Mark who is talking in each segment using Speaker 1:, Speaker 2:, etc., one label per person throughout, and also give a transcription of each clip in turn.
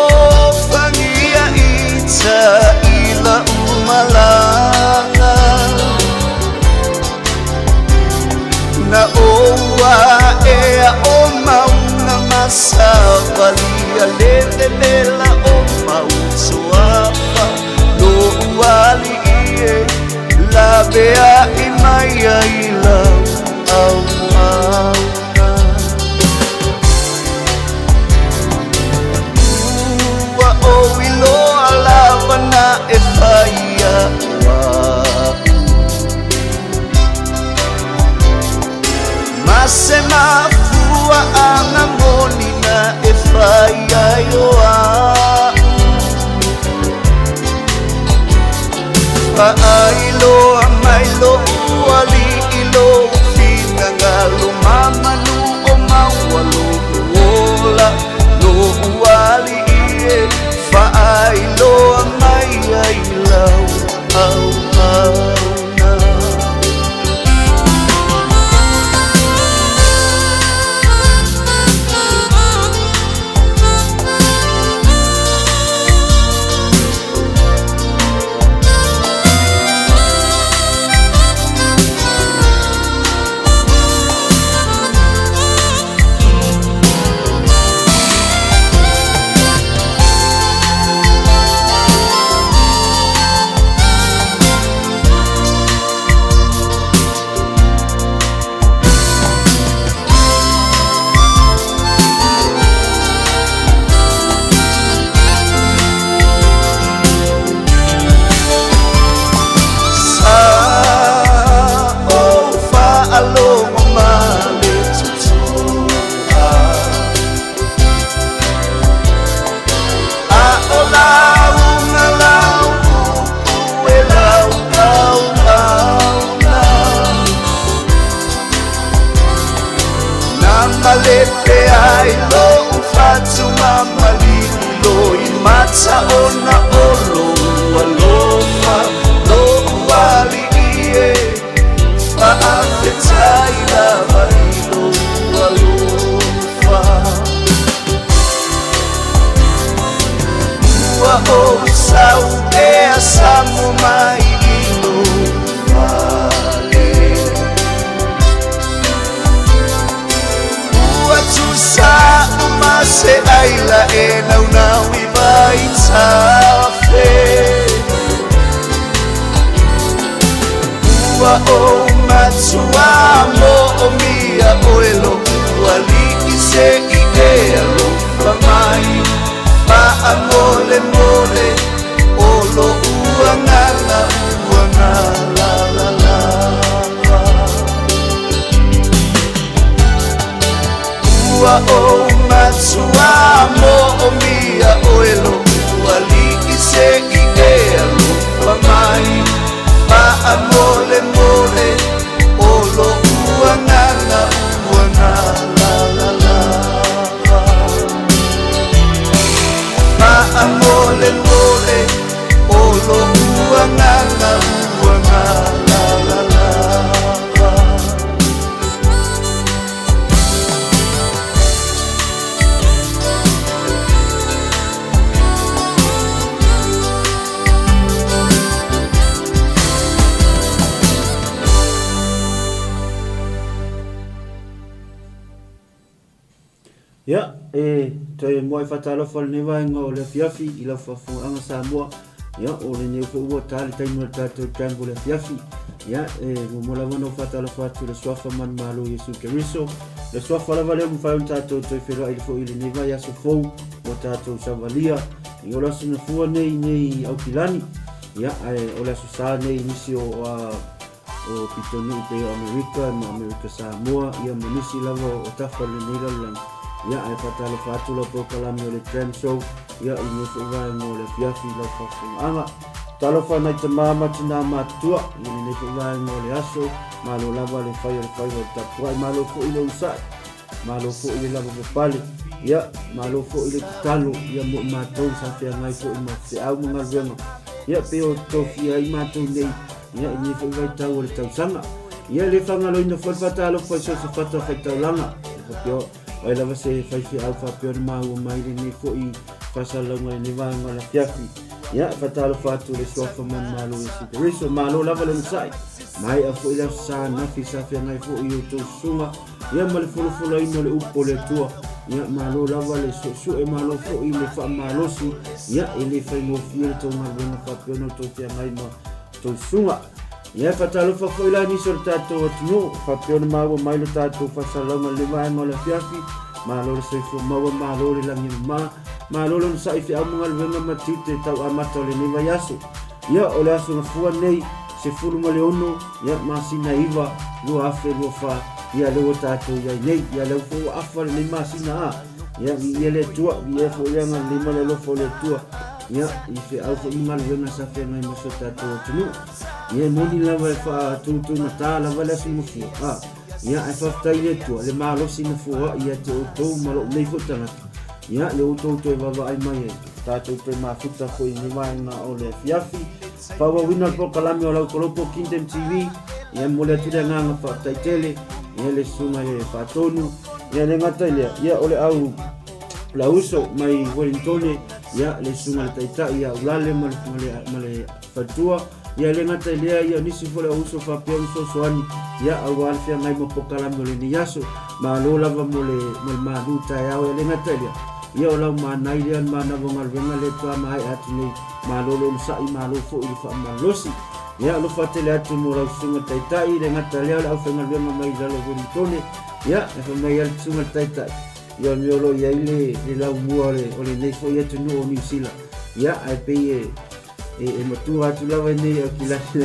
Speaker 1: Alofangia ita ila umalanga Na oua ea o mauna masavalia Lelevela o mautuafa Lo uali ie Lavea i mai ai lau au auna. Ua o iloa lava na e whaia ua Ma se mafua anga moni na e whaia i o au. Faailoa mai lo uali i lo finagalo Mamanu o maua lo uola lo uali ie Faailoa mai ai lau au auna. Sa o whaalogo ma le tutua A o lau na lau upu e lau au auna Na malepe ai lo ufatu mamali lo i mata ona o lo alofa lo uali ie Faafetai lava i lou alofa. Ua ou sau ea samo mai i lou fale. Ua tusa uma se aila e naunau i vaitafe. Ua o matua mo o mia oe lo uali i se i e alofa mai. Maa mole mole o lo uangala uangala la la la. Faamolemole o lo'u agaga ua galala lava.
Speaker 2: Ia, e toe muai faatalofa lenei vaega o le afiafi i lau faafofogaaga Samoa. Ia, o lenei foi ua ta le taimi o le tatou Jam o le afiafi. Ia, e muamua lava ona ou faatalofa atu i le Suafa manumalo o Iesu Keriso. Le Suafa lava lea ua mafai ona tatou toe feiloai foi i lenei vaiaso fou ua tatou savalia. Ia, o le Aso Gafua nei nei Aukilani. Ia, ae o le Aso Sa nei i nisi o o pitonuu pei o Amerika ma Amerika Samoa, ia ma nisi lava o tafa o lenei lalolagi. Ia, ae faatalofa atu lau polokalame o le Tram Show, ia, i lenei foi vaega o le afiafi i lau faafofogaaga. Talofa nai tama ma tinā matutua i lenei foi vaega o le aso, malo lava le fai o le faiva o le tapuai, malo foi le onosai, malo foi le lavapapale, ia, malo foi le tatalo, ia mo i matou sa feagai foi ma feau ma galuega, ia, pei o tofia ai matou nei, ia, i lenei foi vaitau o le tausaga. Ia, e le faagaloina foi le faatalofa i so o se fata faitaulaga, e faapea, o ai lava se faifeau faapea ona maua mai lenei foi faasalalauga i lenei vaega o le afiafi. Ia, e faatalofa atu i le Suafa manumalo o Iesu Keriso, malo lava le onosai, maea foi le Aso Sa ananafi sa feagai foi i outou susuga, ia ma le folafolaina o le upu o le Atua. Ia, malo lava le suesue, malo foi le faamalosi, ia, e le faigofie le tou galuega faapea ona outou feagai ma tou susuga. Ia, e faatalofa foi la nisi o le tatou atunuu, faapea ona maua mai lo tatou faasalalauga i le vaega o le afiafi, malo le soifua maua, malo le lagi e mama, malo le onosai i feau ma galuega ma tiute tau amata o lenei vaiaso. Ia, o le Aso Gafua nei, 16, ia, masina 9, 2024, ia, lea ua tatou i ai nei. Ia, lea foi ua afa lenei masina a. Ia, viia le Atua, viia foi le agalelei ma le alofa o le Atua. Ia, i feau foi ma galuega sa feagai ma si o tatou atunuu. Ia, e moni lava e faatutugata lava le Aso Gafua, a. Ia, ae faafetai i le Atua, le malosi na foai ia te outou ma lou nei foi tagata. Ia, le outou toe vaavaai mai ai, tatou toe mafuta foi i lenei vaega o le afiafi. Faaauauina le polokalame o lau Kolopo Kingdom TV. Ia, e momoli atu le agaga faafetai tele, ia le susuga i le Faatonu. Ia, le gata i lea, ia, o le au lauso mai Wellingtone, ia, le susuga i le Taitai ia Ulale ma le, ma le, ma le faletua. Ia, e le gata i lea, ia, o nisi foi o le auuso faapea ona fesoasoani, ia, aua le feagai ma polokalame o lenei aso. Malo lava mo le, mo le malu taeao, ia le gata i lea, ia, o lau manai lea, le manava o galuega lea faatoa maea atu nei, malo le onosai, malo foi le faamalosi. Ia, alofa tele atu mo lau susuga taitai, le gata lea o le aufaigaluega mai lalo o Wellingtone, ia, e fai mai lava le susuga taitai, ia, o le mea o lo o i ai le, le laumua o le, o lenei foi atunuu o Niu Sila, ia, ae pei e, E matua atu lava nei au ki lagi.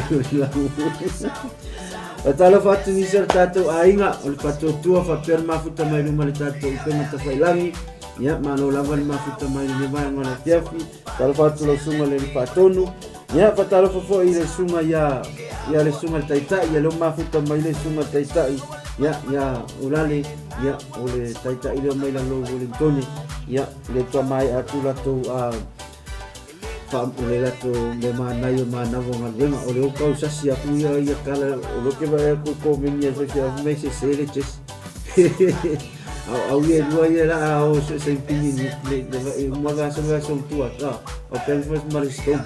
Speaker 2: Faatalofa atu nisi o le tatou aiga, o le faatuatua faapea le mafuta mai luma le tatou upega tafailangi. Ia, malo lava le mafuta mai lenei vaega o le afiafi. Faatalofa atu lau susuga i le Faatonu. Ia, faatalofa foi i le susuga ia ia le susuga le Taitai, ia leo mafuta mai le susuga le Taitai. Ia, ia Ulale, ia, o le Taitai leo mai lalo o Wellingtone. Ia, le toa mai atu latou O le latou mea manaia o manava o galuega, o le o kausasi aku ia ia kala, o lo ke vaai aku komeni ai faifeau fai mai sese le Jesse. Au au ia lua ia la a o se se pini ni le le vai uma va se va so tua ta o pen fos ma le stone.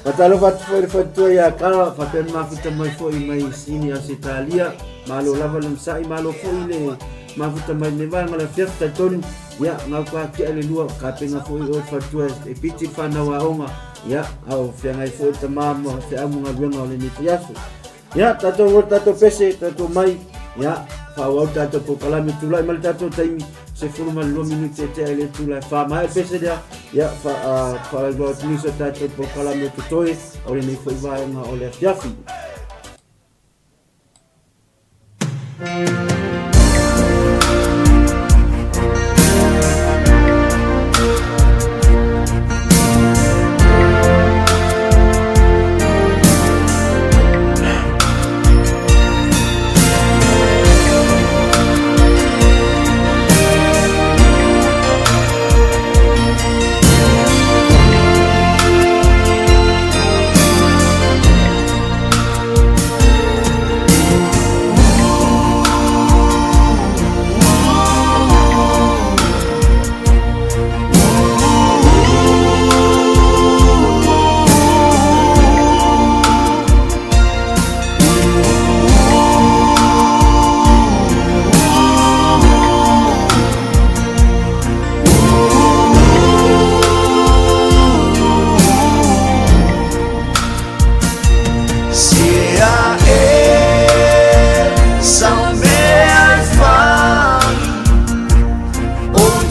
Speaker 2: Faatalofa atu foi i le faletua ia Kala, faapea le mafuta mai foi mai Sini Ausetalia, malo lava le onosai, malo foi le mafuta mai lenei vaega o le afiafi, talitonu Ia, ngau ka tia le lua, ka penga foi oe faletua e piti le whanau aoga, ia, ao feagai foi le tama ma feau ma galuega o lenei vaiaso. Ia, tatou o le tatou pese, tatou mai, ia, faaauau le tatou polokalame, tulai mai le tatou taimi, 12 minute e tea i le itula e wha maea pese lea, ia, wha, atu nisi o tatou polokalame o totoe o lenei foi vaega o le afiafi.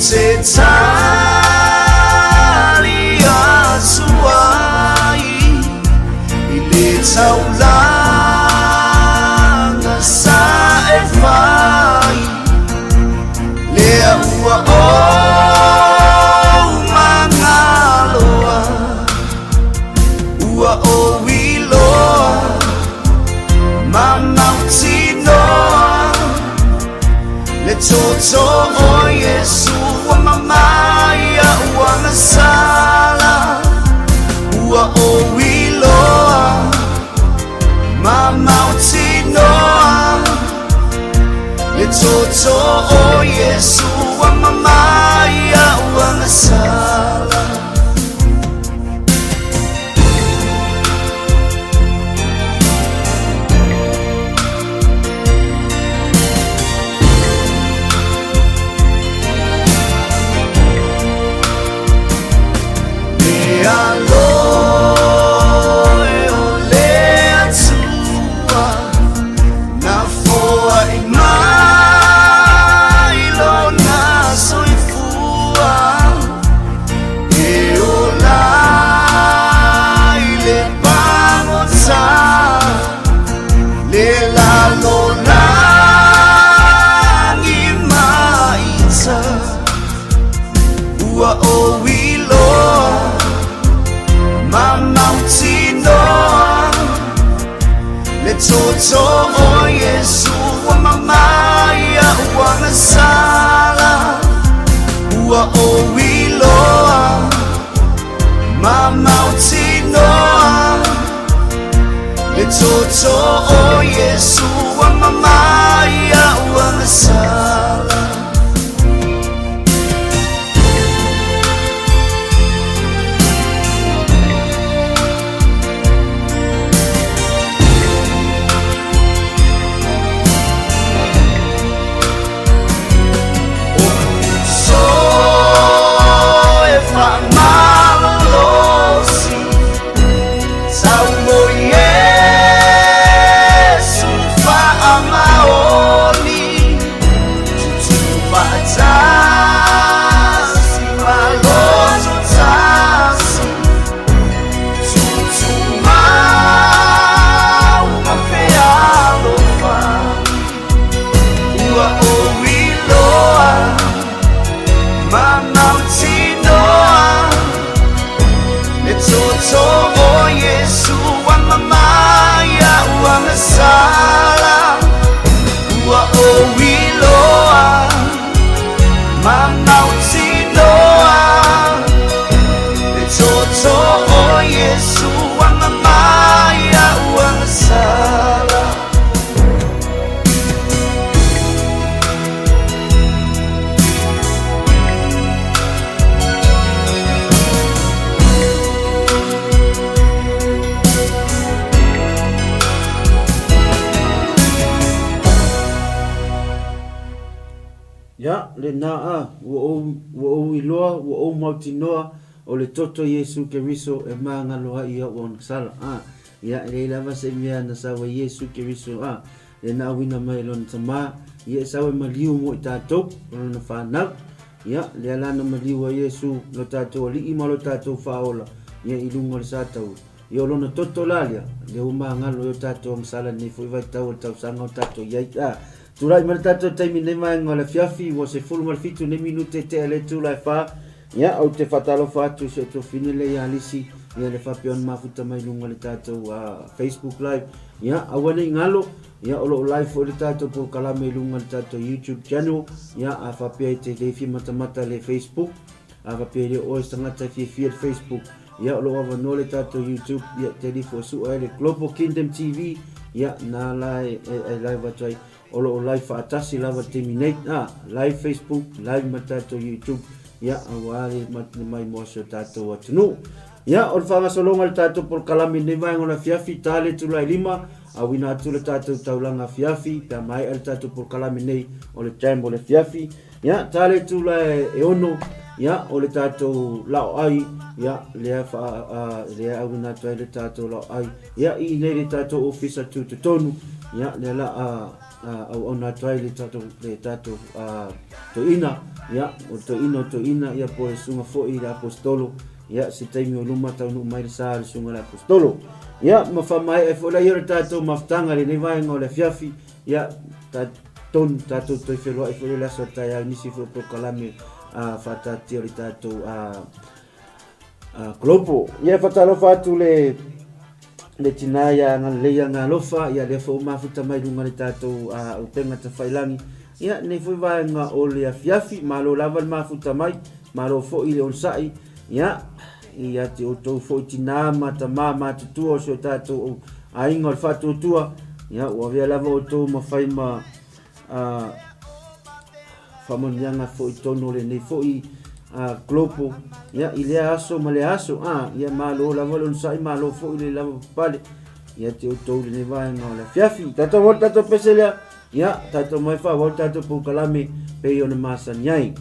Speaker 1: te tali atu ai i le taulaga sa e fai, lea ua ou magaloa, ua ou iloa ma mautinoa le toto o Iesu ua mamai a'u agasala, ua ou iloa ma mautinoa le toto o Iesu ua mamai a'u agasala. Le aloe o le Atua na foai mai lona soifua e ola i le pagota le lalolagi maita, ua ou iloa ma mautinoa le toto o Iesu ua mamai a'u agasala, ua ou iloa ma mautinoa le toto o Iesu ua mamai a'u agasala. So e faamalolosi tau mo Iesu faamaoni tutu faatasi maloto tasi tutumau ma fealofani, ua ou iloa ma mautinoa le toto o Iesu ua mamai a'u agasala, ua ou iloa ma mautinoa le toto o Iesu ua mamai a'u agasala.
Speaker 2: Ia, lena a, ua ou, ua ou iloa, ua ou mautinoa, o le toto Iesu Keriso e magalo ai ia'u agasala. A, ia, e leai lava se mea na sau ai Iesu Keriso, a, le na auina mai e lona Tamā, ia e sau e maliu mo i tatou, o lona fanau. Ia, lea la na maliu ai Iesu, lo tatou Alii ma lo tatou Faaola, ia i luga o le sataua. Ia o lona toto la lea, lea ua magalo ai o tatou agasala i lenei foi vaitau o le tausaga o tatou i ai. A, tulai mai le tatou taimi i lenei vaega o le afiafi, ua 17 nei minute e tea le itula e fa. Ia, ou te faatalofa atu i si ou tuafafine lea ia Alisi, ia le faapea ona mafuta mai i luga o le tatou Facebook Live. Ia, aua ne i galo, ia, o lo o live foi le tatou polokalame i luga o le tatou YouTube channel. Ia, a faapea e te le fia matamata i le Facebook, a faapea e le o oe se tagata e fiafia i le Facebook, ia, o lo o avanoa le tatou YouTube, ia, te alifo e sua ai le Global Kingdom TV, ia, na la e live atu ai. O lo o live faatasi lava le taimi nei, a, live Facebook, live ma tatou YouTube, ia, aua le maimoa si o tatou atunuu. Ia, o le faagasologa o le tatou polokalame i lenei vaega o le afiafi, ta le itula e lima, auina atu le tatou taulaga afiafi, pe a maea le tatou polokalame nei o le jam o le afiafi. Ia, ta le itula e ono, ia, o le tatou laoai, ia, lea fa, lea auina atu ai le tatou laoai, ia, i inei le tatou ofisa tutotonu, ia, lea la a, auauna atu ai le tatou le tatou toeaina, ia, o le toeaina o toeaina, ia, po o le susuga foi i le Aposetolo, ia, se taimi o luma taunuu mai le sa o le susuga i le Aposetolo. Ia, ma faamaea ai foi laia o le tatou mafutaga i lenei vaega o le afiafi, ia, tonu tatou toe feloai foi le aso a taeao i nisi foi o polokalame faataatia o le tatou Kolopo. Ia, e faatalofa atu le le tinā ia Agalelei Agalofa, ia lea foi ua mafuta mai luga le tatou upega tafailagi. Ia, lenei foi vaega o le afiafi, malo lava le mafuta mai, malo foi le onosai, ia, ia te outou foi tinā ma tamā matutua o si o tatou aiga o le faatuatua, ia, ua avea lava outou ma fai ma faamanuiaga foi tonu o lenei foi global ia, i lea aso ma lea aso a ia malo lava le onosai malo foi le lava papale ia te outou lenei vaega o le afiafi tatou o tatou pese lea ia tatou mai faaauau tatou polokalame pei ona masani ai.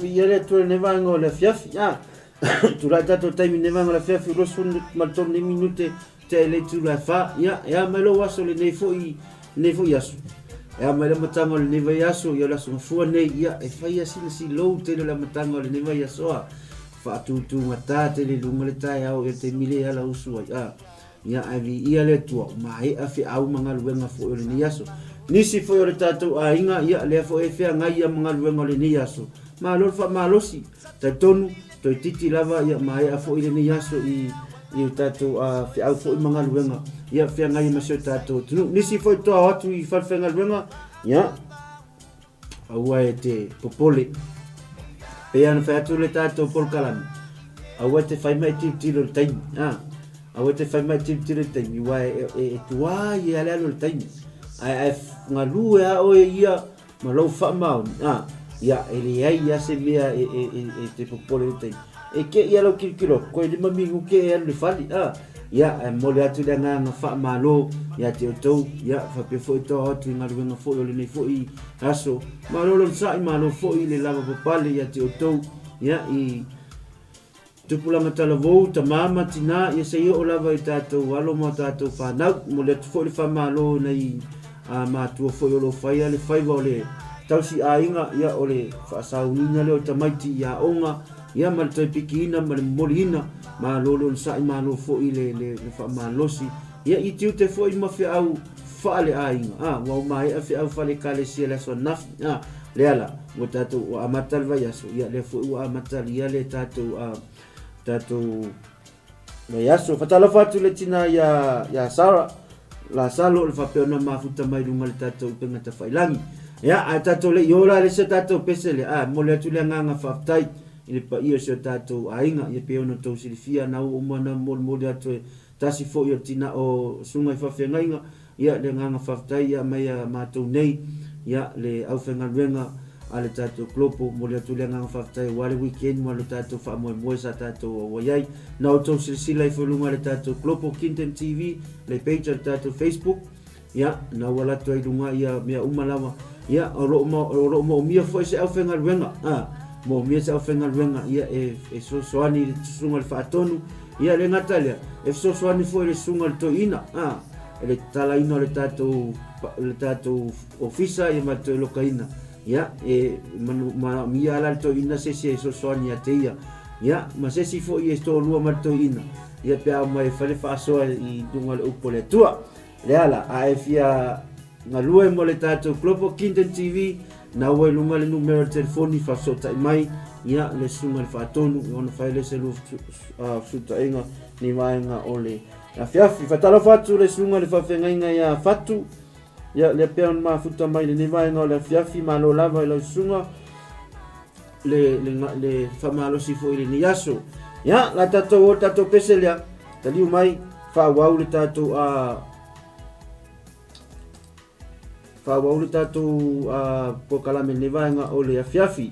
Speaker 2: Viia le Atua i lenei vaega o le afiafi. A, tulai tatou taimi i lenei vaega o le afiafi, 23 nei minute tea i le itula e 4. Ia, e a mai lou aso lenei foi, lenei foi aso. E a mai le amataga o lenei vaiaso, ia o le aso Gafua nei, ia, e fai lava sina silou tele o le amataga o lenei vaiaso, a, faatutugata tele i luga le taeao i le taimi lea e ala usu ai, a. Ia, ae viia le Atua, ua maea feau ma galuega foi o lenei aso. Nisi foi o le tatou aiga, ia, lea foi e feagai ia ma galuega o lenei aso. Malo le faamalosi. Talitonu, toeitiiti lava, ia, maea foi lenei aso i, i o tatou feau foi ma galuega, ia, feagai ma si o tatou atunuu. Nisi foi toa o atu i falefaigaluega, ia, Aua e te popole. Pei ona fai atu le tatou polokalame, aua e te whai mai tilotilo i le taimi. Ah, aua e te whai mai tilotilo i le taimi, ua e, e, e tuai e ale alu le taimi. Ae, ae galue a oe ia ma lou whaamaoni. Ah, ia, e leai ia se mea e, e, e, e te popole i le taimi. E ke ia lau kilokilo, koe lima minuke e alu le fale. Ah, ia, e momoli atu le agaga faamalo ia te outou, ia, faapea foi toa atu i galuega foi o lenei foi aso. Malo le onosai, malo foi le lava papale ia te outou, ia, i tupulaga talavou, tama ma tina, ia se i oo lava i tatou alo ma tatou fanau. Momoli atu foi le faamalo i nai a matua foi o lo o faia le faiva o le tausi aiga, ia, o le faasauniina lea o tamaiti i aoga, Ia ma le toe pikiina ma le momoliina, malo le onosai, malo foi le, le, le faamalosi. Ia i tiute foi ma feau faaleaiga, a, ua maea feau faale-ekalesia i le aso ananafi, a, lea la, ua tatou, ua amata le vaiaso, ia lea foi ua amata ia le tatou, a, tatou vaiaso. Faatalofa atu le tina ia, ia Sarah, Lasalo, le faapea ona mafuta mai luga le tatou upega tafailangi. Ia, ae tatou le i ola le se tatou pese le, a, momoli atu le agaga faafetai i le paia o si o tatou aiga, ia pei ona outou silafia, na ua uma ona molimoli atu e tasi foi o tina o susuga i faafeagaiga, Ia, le agaga faafetai ia mai a matou nei, ia, le aufaigaluega a le tatou Global, momoli atu le agaga faafetai aua le weekend ma lo tatou faamoemoe sa tatou auai ai. Na outou silasila ifo i luga o le tatou Global Kingdom TV, le page a le tatou Facebook, ia, na ua alu atu ai i luga ia mea uma lava. Ia, o lo o, o lo o moomia foi se aufaigaluega, a, moomia se aufaigaluega, ia, e, e fesoasoani i le susuga i le faatonu, ia, le gata lea, e fesoasoani foi i le susuga i le toeaina, a, i le tatalaina o le tatou le tatou ofisa ia ma le toe lokaina ia e manaomia la le toeaina se isi e fesoasoani ia te ia ia ma se isi foi e toalua ma le toeaina ia pe a omai e fai le faasoa i luga o le upu a le Atua. Le ala a e fia galue mo le tatou Global Kingdom TV na ua i luga le numera o le telefoni faafesootai mai ia le susuga i le faatonu ona fai lea se lua fesootaiga ni vaega o le Afiafi. Faatalofa atu le susuga i le faafeagaiga ia Fatu. Ia, lea pea ona mafuta mai lenei vaega o le afiafi, malo lava i lau susuga le, le, le faamalosi foi i lenei aso. Ia, la tatou o le tatou pese lea, taliu mai, faaauau le tatou a faaauau le tatou a polokalame lenei vaega o le afiafi.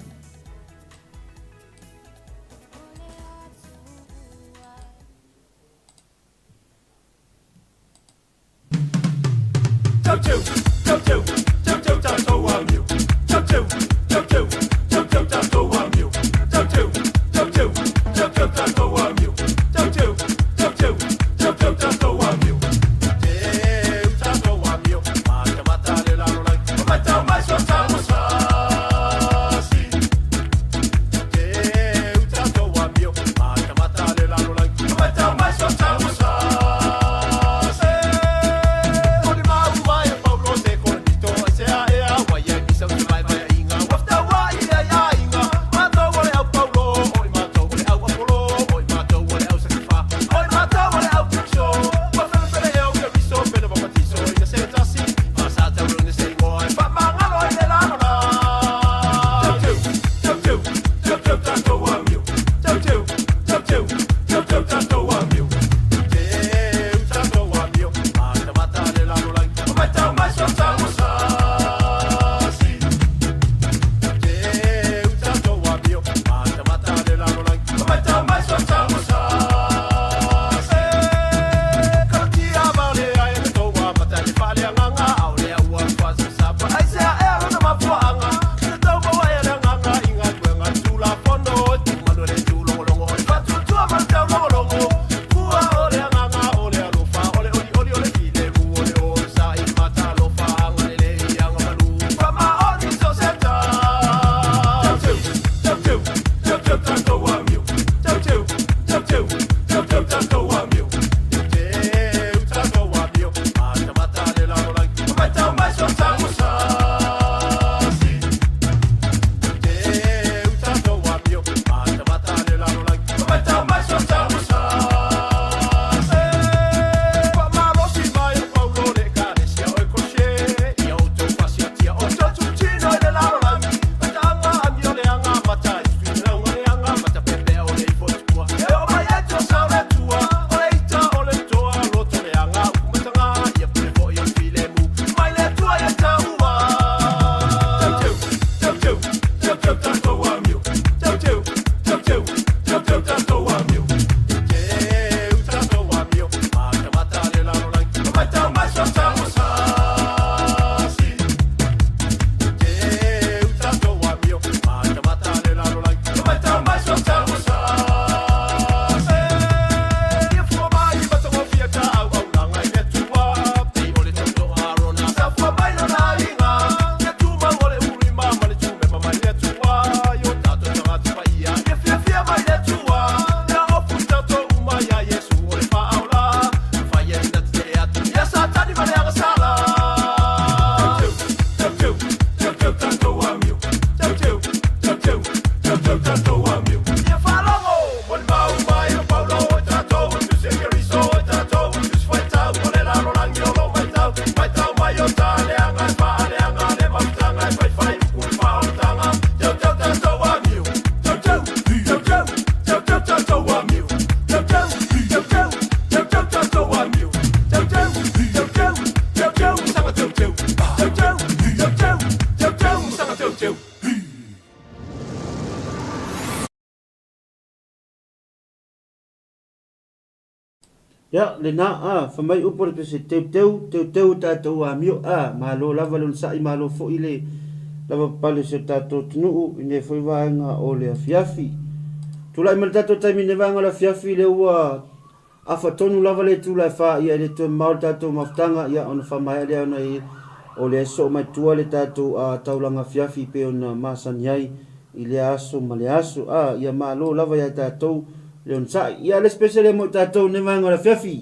Speaker 2: Ia, lena, a, fai mai upu o le pese, teuteu, teuteu o tatou amio, a, malo lava le onosai, malo foi le lavapapale o si o tatou atunuu i lenei foi vaega o le afiafi. Tulai mai le tatou taimi i lenei vaega o le afiafi, lea ua afa tonu lava le itula e fa, ia e le toe mamao le tatou mafutaga, ia ona faamaea lea ona e o lea e sosoo mai tua le tatou a, taulaga afiafi pei ona masani ai i lea aso ma lea aso. A, ia malo lava ia tatou le onosai. Ia, le special lea mo i tatou i lenei vaega o le afiafi.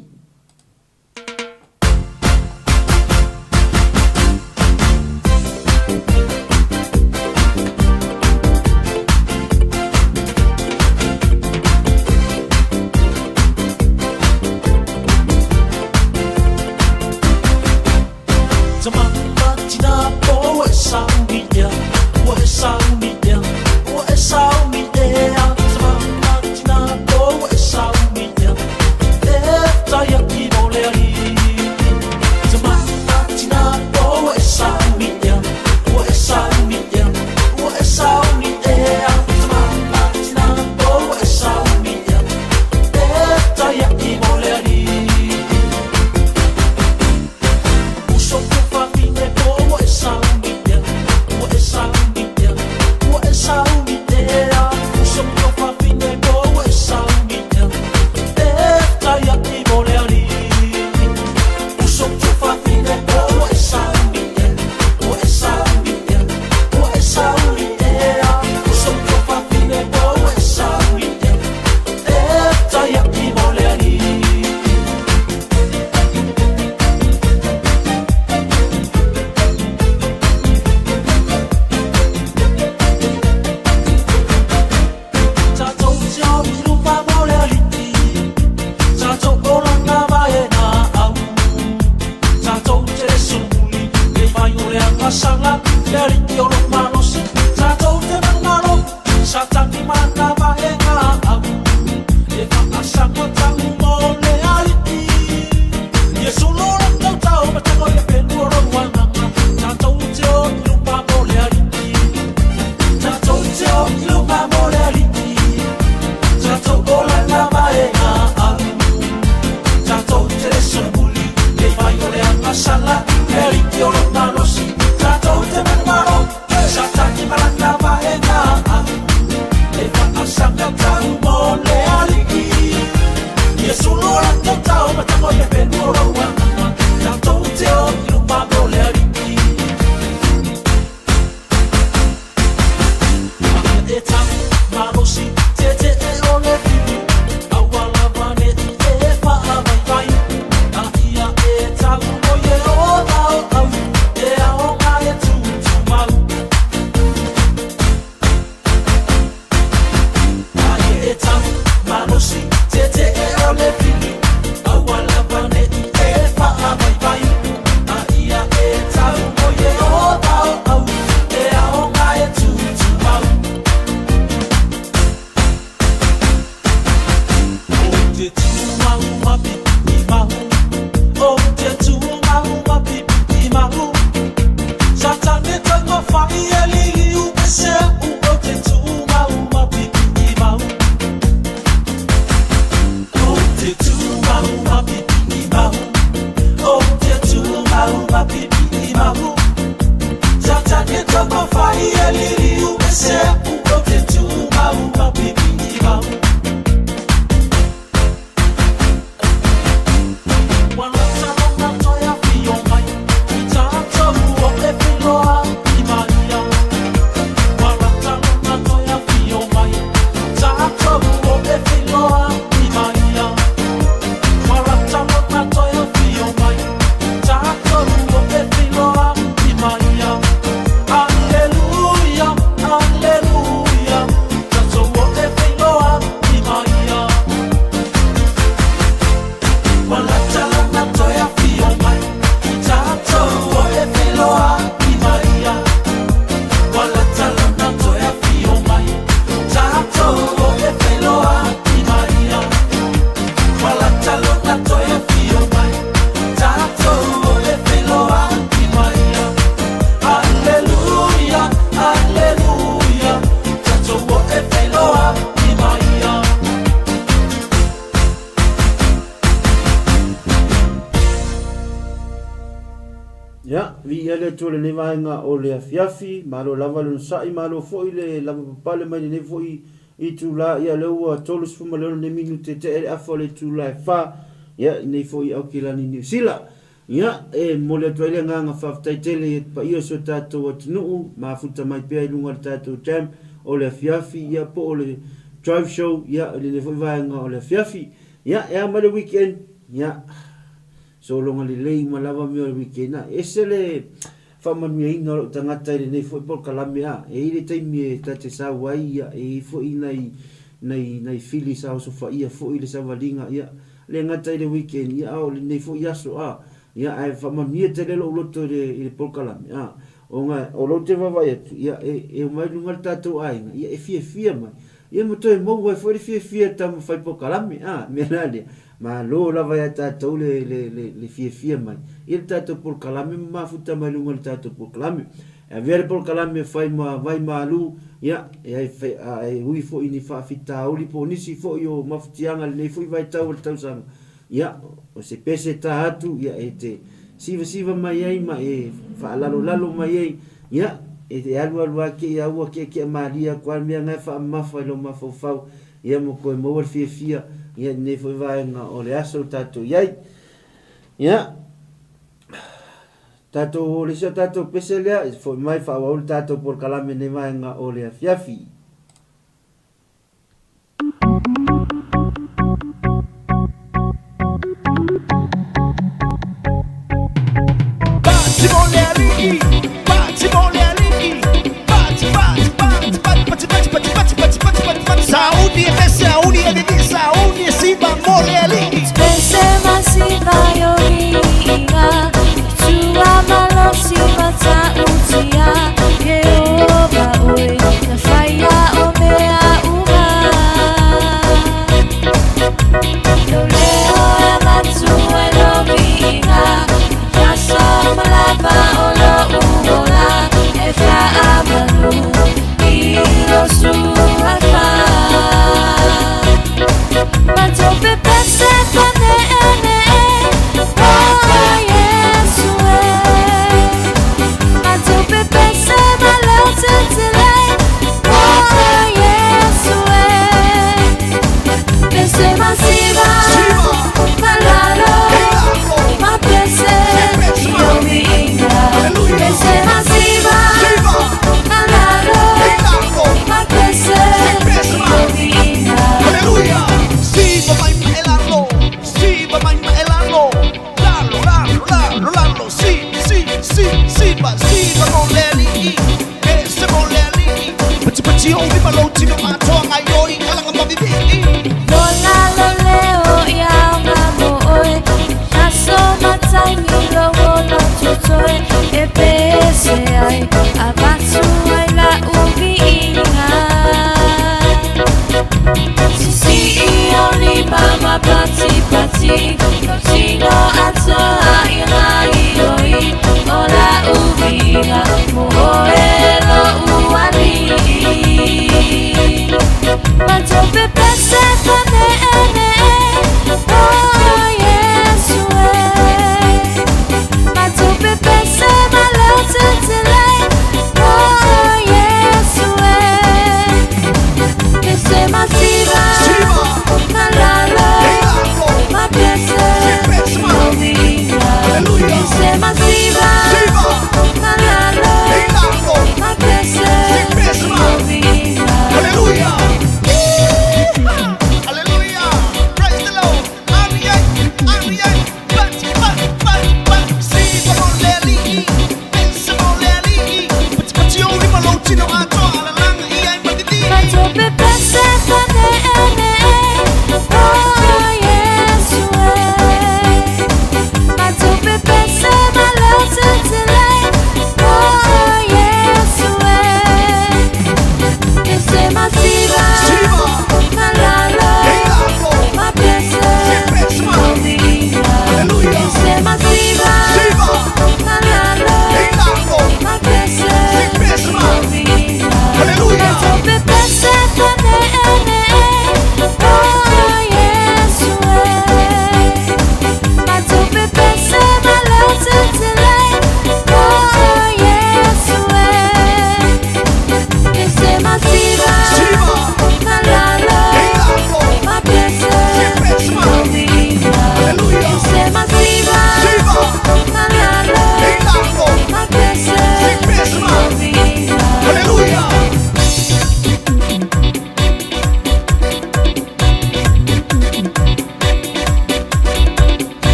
Speaker 2: Ia, viia le Atua i lenei vaega o le afiafi, malo lava le onosai, malo foi le lavapapale mai lenei foi itula, ia lea ua 36 nei minute tea i le afa o le itula e fa, ia i nei foi Aukilani Niu Sila. Ia, e momoli atu ai le agaga faafetai tele i le paia o si o tatou atunuu, mafuta mai pea i luga o le tatou jam o le afiafi, ia po o le drive show, ia i lenei foi vaega o le afiafi. Ia, e a mai le weekend, ia, Sologa lelei uma lava mea o le weekend a. Ese le faamanuiaina o lou tagata i lenei foi polokalame a. E i ai le taimi e ta te sau ai ia, e i ai foi nai nai nai fili sa osofaia foi le savaliga ia, le gata i le weekend ia a o lenei foi aso a. Ia ae faamanuia tele lou loto i le i le polokalame a. Ona o lou te vaavaai atu ia e e omai i luga le tatou aiga ia e fiafia mai. Ia ma toe maua ai foi le fiafia e taumafai polokalame a. Mea la lea, Malo lava ia tatou le, le, le, le fiafia mai i le tatou polokalame ma mafuta mai luga o le tatou polokalame. E avea le polokalame e fai ma vai malu, ia, e, ai, a, e ui foi i ni faafitauli po o nisi foi o mafatiaga i lenei foi vaitau o le tausaga, ia, o se pese ta atu, ia, e te sivasiva mai ai ma e faalalolalo mai ai, ia, e te alualu lava ke ia ua keakea malie aku lava le mea na e faamamafa i lou mafaufau, Ia ma koe maua le fiafia ia i lenei foi vaega o le aso ua tatou i ai. Ia, tatou o le isi o tatou pese lea, e foi mai faaauau le tatou polokalame i lenei vaega o le afiafi.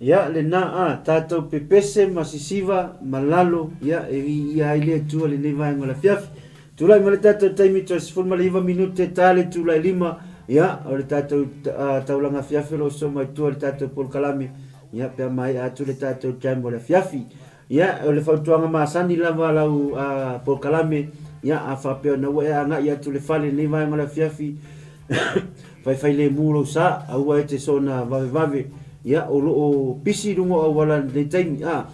Speaker 2: Ia, lena, a, tatou pepese ma sisiva ma lalo, ia, e viia ai le Atua i lenei vaega o le afiafi. Tulai mai le tatou taimi toe 19 minute ta le itula e lima, ia, o le tatou taulaga afiafi o lo o sosoo mai tua i le tatou polokalame, ia, pe a maea atu le tatou jam o le afiafi. Ia, o le fautuaga masani lava lau polokalame, ia, a faapea ona ua e agai atu i le fale i lenei vaega o le afiafi, faifailemu lou sa, aua e te soona vavevave, ia, o lo o pisi i luga o auala i lenei taimi, a,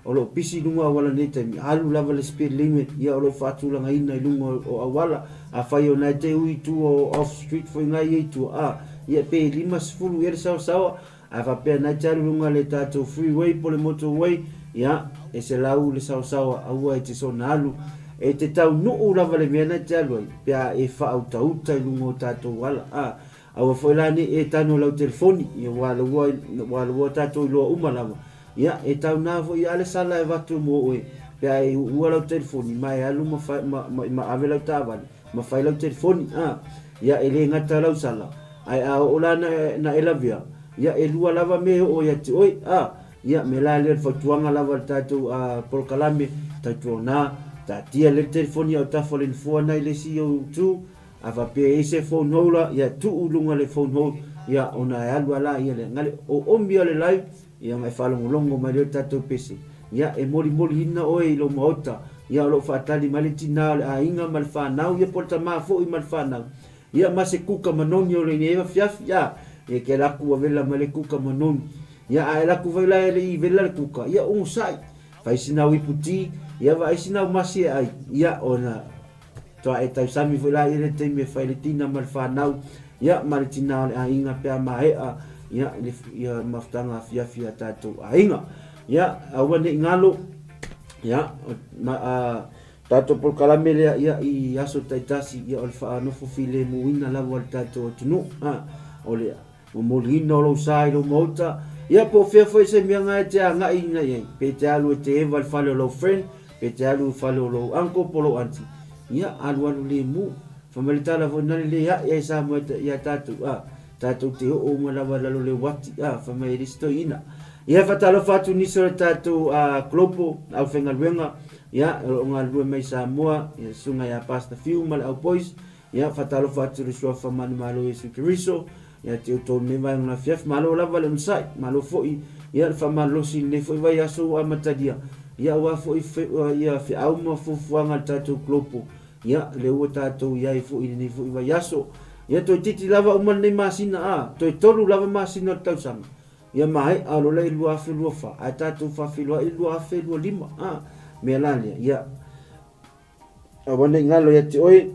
Speaker 2: o lo o pisi i luga o auala i lenei taimi, alu lava le speed limit, ia, o lo o faatulagaina i luga o auala. Afai o na e te ui i tua o off street foi ngai ia i tua, a, ia, pe 50 ea le saosaoa, A faapea na te alu luga le tatou freeway po le motorway, ia, e 100 le saosaoa, aua e te soona alu. E te taunuu lava le mea na te alu ai, pe a e faautauta i luga o tatou ala. A, aua foi la nei e tanu lau telefoni, ia ua lua, ua lua tatou iloa uma lava. Ia, e tau na foi a le sala e avatu mo oe, pe a e uua lau telefoni, ma e alu ma, ma, ma, ma ave lau taavale, ma fai lau telefoni, a, ia, e le gata lau sala, Ae a oo la na e lavea, ia e lua lava mea e oo ia te oe, a, ia me la lea le fautuaga lava le tatou a, polokalame, tautuana, taatia lea le telefoni autafa o le nofoa na i le isi ou itu, a faapea e i ai se phone holder, ia tuu i luga le phone hold, ia ona e alu a la ia le gale oomi o le live, ia ona e faalogologo mai lea o le tatou pese, ia e molimoliina oe i lou maota, ia o lo o faatali mai le tina o le aiga ma le fanau, ia po o le tama foi ma le fanau, Ia ma se kuka manoni o lenei afiafi, a, ia ke laku ua vela mai le kuka manoni. Ia a e laku foi la e le i vela le kuka, ia onosai, fai sina au ipu ti, ia vaai sina au masi e ai, ia ona toa e tausami foi la ia le taimi e fai le tina ma le fanau, ia ma le tina o le aiga pe a maea, ia le ia mafutaga afiafi a tatou aiga. Ia, aua nei galo, ia, ma, a, Tatou polokalame lea ia i aso taitasi ia o le faanofo filemuina lava o le tatou atunuu a o le momoliina o lou sa i lou maota ia po o fea foi se mea na e te agai ina i ai pe te alu e te eva i le fale o lou friend pe te alu i le fale o lou uncle po o lou aunty ia alualu lemu fai mai le tala foi na le le ae ai Samoa ia tatou a tatou te oo uma lava i lalo o le uati a fai mai e le isi toeaina ia faatalofa atu nisi o le tatou global aufaigaluega Ia, o lo o galulue mai i Samoa, ia le susuga ia Pastor Fiu ma le au boys. Ia, faatalofa atu i le Suafa Manumalo Iesu Keriso, ia te outou i lenei vaega o le afiafi. Malo lava le onosai, malo foi ia le faamalolosi i lenei foi vaiaso ua amatalia. Ia, aua foi ia feau ma fuafuaga a le tatou Global, ia, lea ua tatou i ai foi i lenei foi vaiaso. Ia, toeitiiti lava uma lenei masina, a, toe tolu lava masina o le tausaga. Ia maea loa le 2024 ae tatou faafeiloai i le 2025. A, mea la lea, ia, aua ne i galo ia te oe.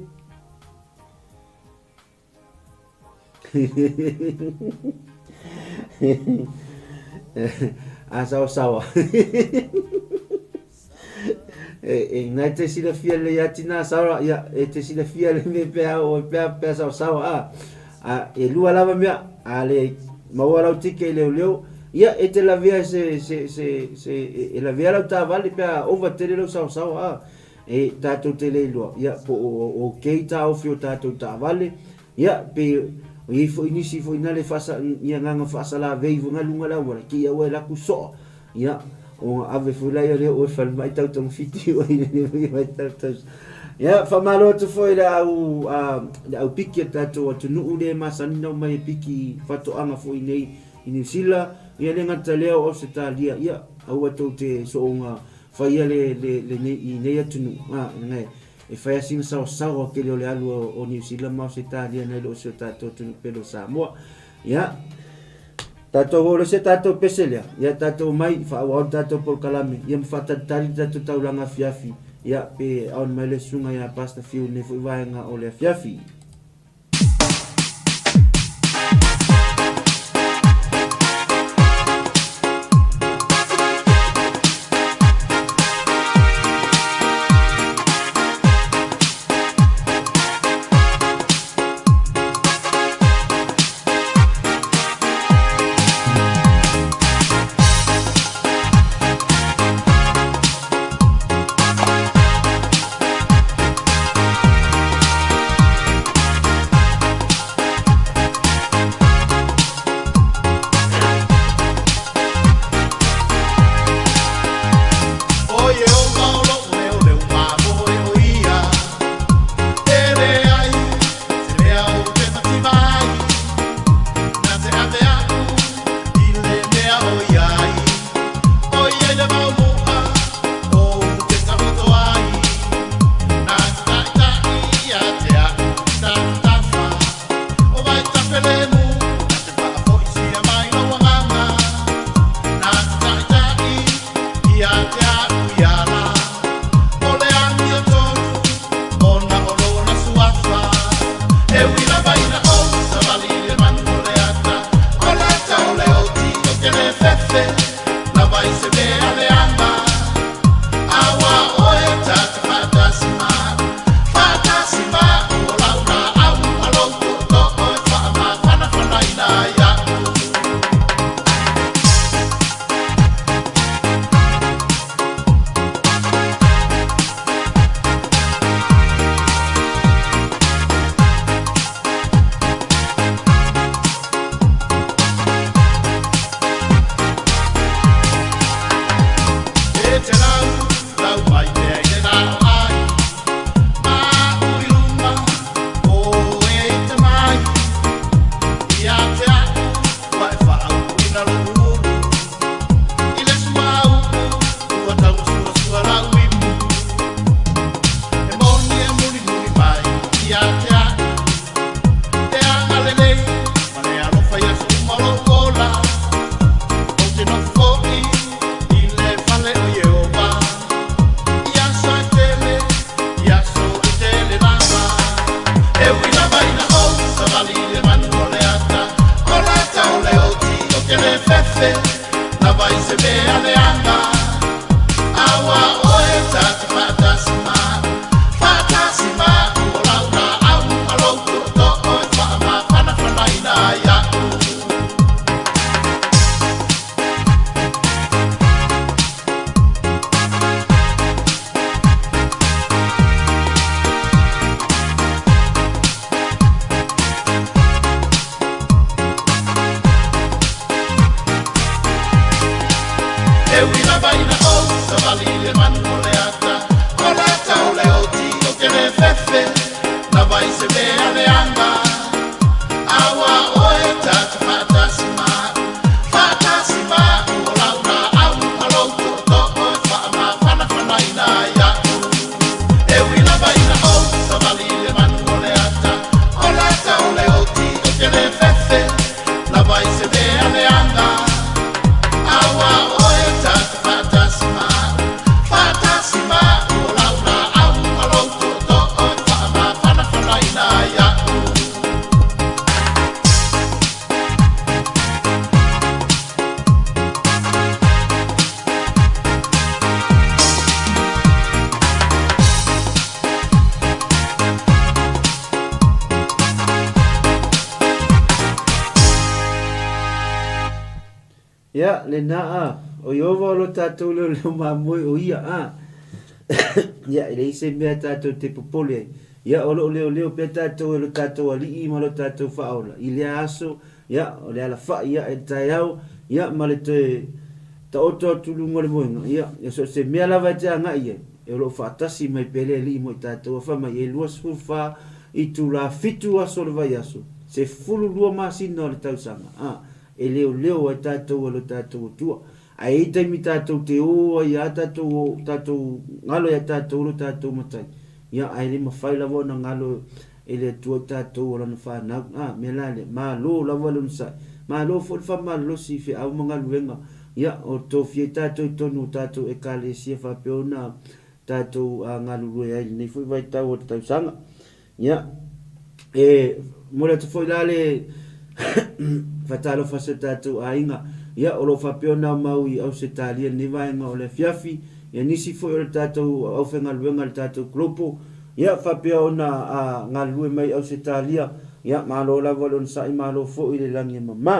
Speaker 2: A sawasawa. E, e, nai te silafia le ia tina Sara, ia, e te silafia le me pea o pea pea sawasawa, a, a, e lua lava mea, a le maua lau tike i leoleo, ia, e te lavea se, se, se, se, e, e lavea lau taavale pea ova tele lau sawasawa, a, e tatou te le iloa, ia, po o okay taofi o tatou taavale, Ia, pe o i ai foi nisi foi na le faasa, ia agaga faasalavei foi nga luga le auala, ke ia ua e laku soa. Ia, o ave foi la ia lea oe falemai tau togafiti oe i lenei foi vaitau tausa. Ia, faamalo atu foi i le au, a, le au piki a le tatou atunuu lea e masani na omai e piki i faatoaga foi nei i Niu Sila, ia le gata lea o Ausetalia, ia, aua tou te soonga faia le, le, le nei, i nei atunuu, a, ngai, E fai lava sina saosaoa tele o le alu o Niu Sila ma Ausetalia nai lo o si o tatou atunuu pele o Samoa. Ia, tatou oo loa se tatou pese lea, ia tatou omai faaauau le tatou polokalame, ia ma faatalitali le tatou taulaga afiafi, ia pe on mai le susuga ia Pastor Fiu i lenei foi vaega o le afiafi. Ia, lena a, o Ieova o lo tatou leoleo mamoe o ia a. Ia, e leai se mea tatou te popole ai. Ia, o lo o leoleo pea tatou e lo tatou Alii ma lo tatou Faaola i lea aso, ia, o le alafa'i ae i le taeao, ia, ma le toe taoto atu i luga o le moega, ia, ia so o se mea lava e te agai i ai, e o lo o faatasi mai pea le Alii mo i tatou. A fai mai, e 24 itulā, fitu aso o le vaiaso, 12 masina o le tausaga, a, e leoleo ai tatou e lo tatou Atua. Ae i ai taimi tatou te o ai a tatou o, tatou galo ia tatou lo tatou Matai, ia, ae le mafai lava ona galo e le Atua i tatou o Lana fanau. A, mea la lea, malo lava le onosai, malo foi le faamalolosi i feau ma galuega, ia, o tofia ai tatou i totonu o tatou Ekalesia faapea ona tatou galulue ai i lenei foi vaitau o le tausaga. Ia, e momoli atu foi la le faatalofa i si o tatou aiga, ia, o lo o faapea ona aumau i Ausetalia i lenei vaega o le afiafi, ia, nisi foi o le tatou aufaigaluega i le tatou group, ia, faapea ona galulue mai i Ausetalia, ia, malo lava le onosai, malo foi le lagi e mama.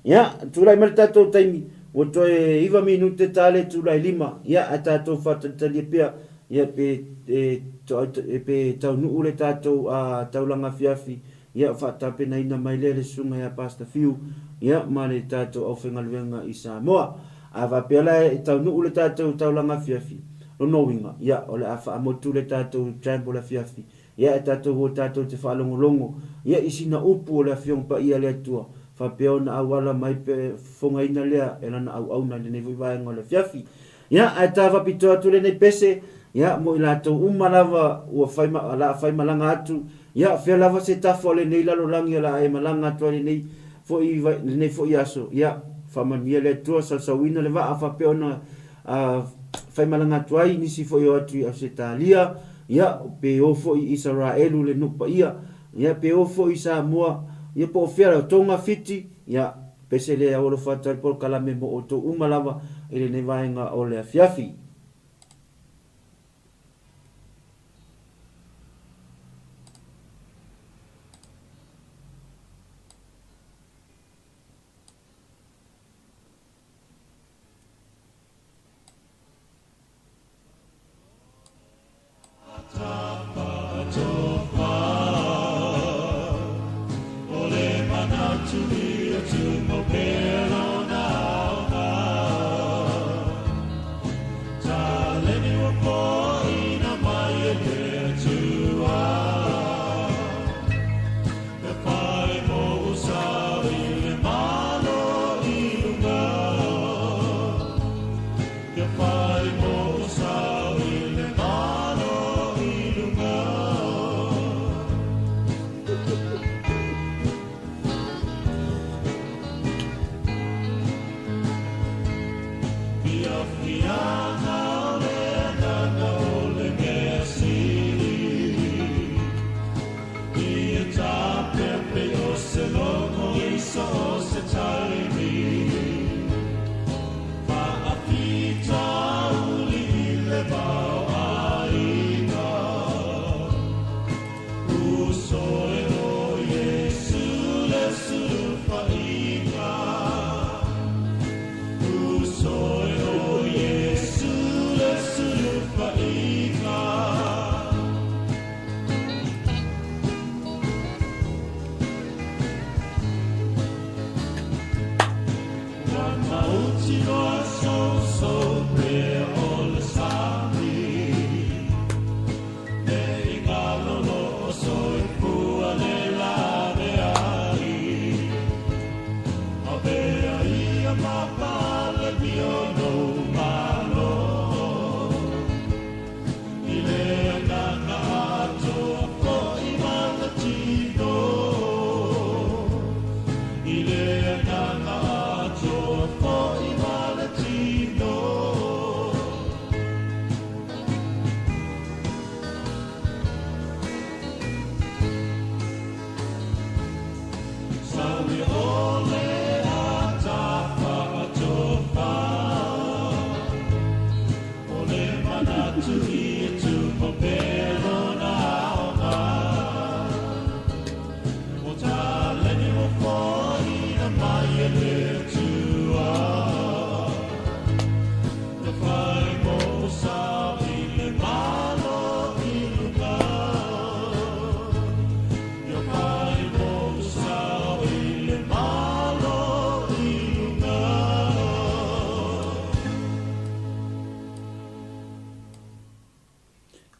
Speaker 2: Ia, tulai mai le tatou taimi, ua toe iva minute ta le itula e lima, ia, ae tatou faatalitalia pea, ia, pe, e, e, pe taunuu le tatou a, taulaga afiafi, ia, faatapenaina mai lea le susuga ia Pastor Fiu, ia, ma le tatou aufaigaluega i Samoa. A faapea la e taunuu le tatou taulaga afiafi, lona uiga, ia, o le a faamotu le tatou trample afiafi, Ia e tatou o tatou te faalogologo ia i sina upu o le Afioga Paia a le Atua, faapea ona auala mai pe fofogaina lea e Lana auauna i lenei foi vaega o le afiafi. Ia, ae ta faapitoa atu lenei pese, ia, mo i latou uma lava ua fai ma, la fai malaga atu, ia, fea lava se tafa o lenei lalolagi o le a e malaga atu ai lenei foi, lenei foi aso, ia, faamanuia le Atua, sausauina le vaa faapea ona A faimalaga atu ai nisi foi o atu i Ausetalia, ia, pe o foi i Isaraelu le nuu paia, ia, pe o foi i Samoa, ia, po o fea lava, Tonga, Fiti, ia, pese le au alofa atu ai le polokalame mo outou uma lava i lenei vaega o le afiafi.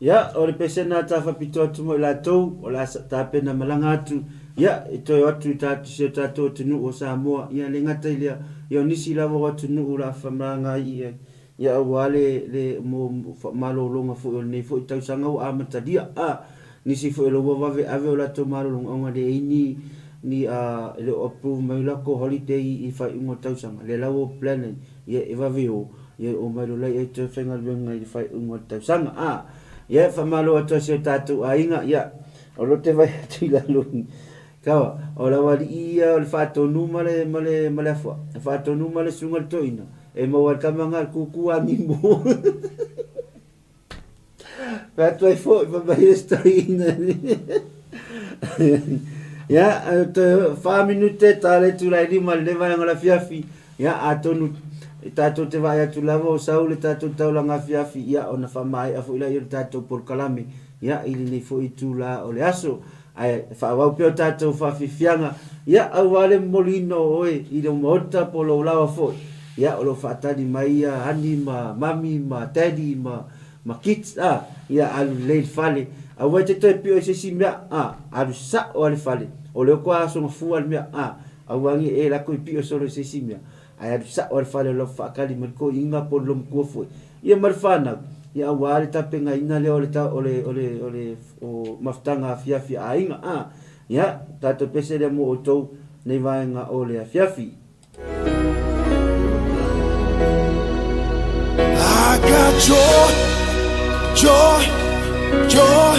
Speaker 2: Ia, o le pesena a tafapito atu mo i latou, o le a tapena malaga atu, ia, e toe o atu i ta, si o tatou atunuu o Samoa, ia, le gata i lea, ia, o nisi lava o atunuu o le a famalaga ai i ai, ia, aua le, le, mo, malologa foi o lenei foi tausaga ua amatalia, a, nisi foi o lo ua vave ave o latou malologa ona e leai ni, ni, a, e le o approve mai latou holiday i faaiuga o le tausaga, lea la ua plan ai, Ia e vave o, ia e omai lola ia e toe faigaluega i le faaiuga o le tausaga. A, ia e faamalo atu ai si o tatou aiga, ia, o lo te vai atu i lalo i, kawa, o lau alii ia o le faatonu ma le, ma le, ma le afua'a, le faatonu ma le susuga i le toeaina, e maua ai le tama na le kūkū animo. Fai atu ai foi, fai mai le toeaina. Ia, toe wha minute, tā le itula e lima i le vaega o le afiafi. Ia, atonu e tātou te vaai atu lava o sau le tātou taulaga afiafi, ia, ona faamaea foi laia o le tātou polokalame, ia, i lenei foi itula o le aso. Ae faaauau pea o tātou faafiafiaga, ia, aua le momoliina o oe i lou maota po o lou laoa foi. Ia, o lo o faatali mai ia Honey ma Mummy ma Daddy ma ma kids a, ia alu lelei i le fale, aua e te toe pio i se isi mea a, alu sao lava i le fale, o lea ua aso gafua le mea a, aua ne i e lako i pio solo i se isi mea, ae alu sao lava i le fale o lau faatali mai le toeaina po o le loomatua foi, ia ma le fanau, ia aua le tapenaina lea o le o le o le o le o mafutaga afiafi a aiga a, ia tatou pese lea mo outou nei vaega o le afiafi.
Speaker 1: I got joy, joy, joy,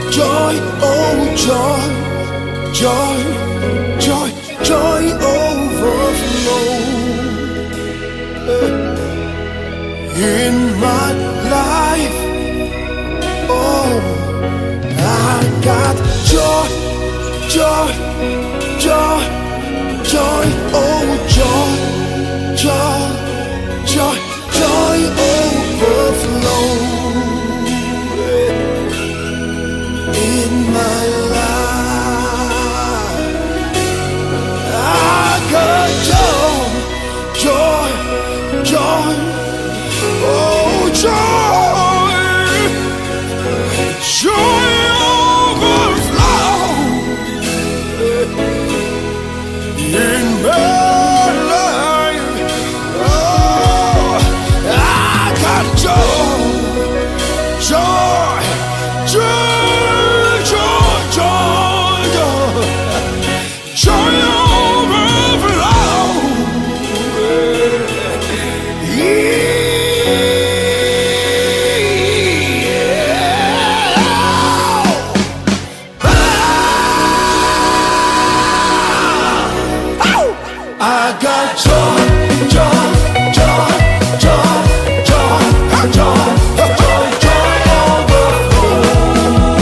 Speaker 1: joy, oh joy, joy, joy, joy overflow in my life. Oh, I got joy, joy, joy, joy, oh joy, joy, joy, joy overflow in my life. I got joy, joy, joy, oh joy, joy overflow in my life. Oh, I got joy, joy, joy, joy, joy, joy, joy overflow. Yeah. I got joy, joy, joy, joy, joy, joy, joy, joy overflow.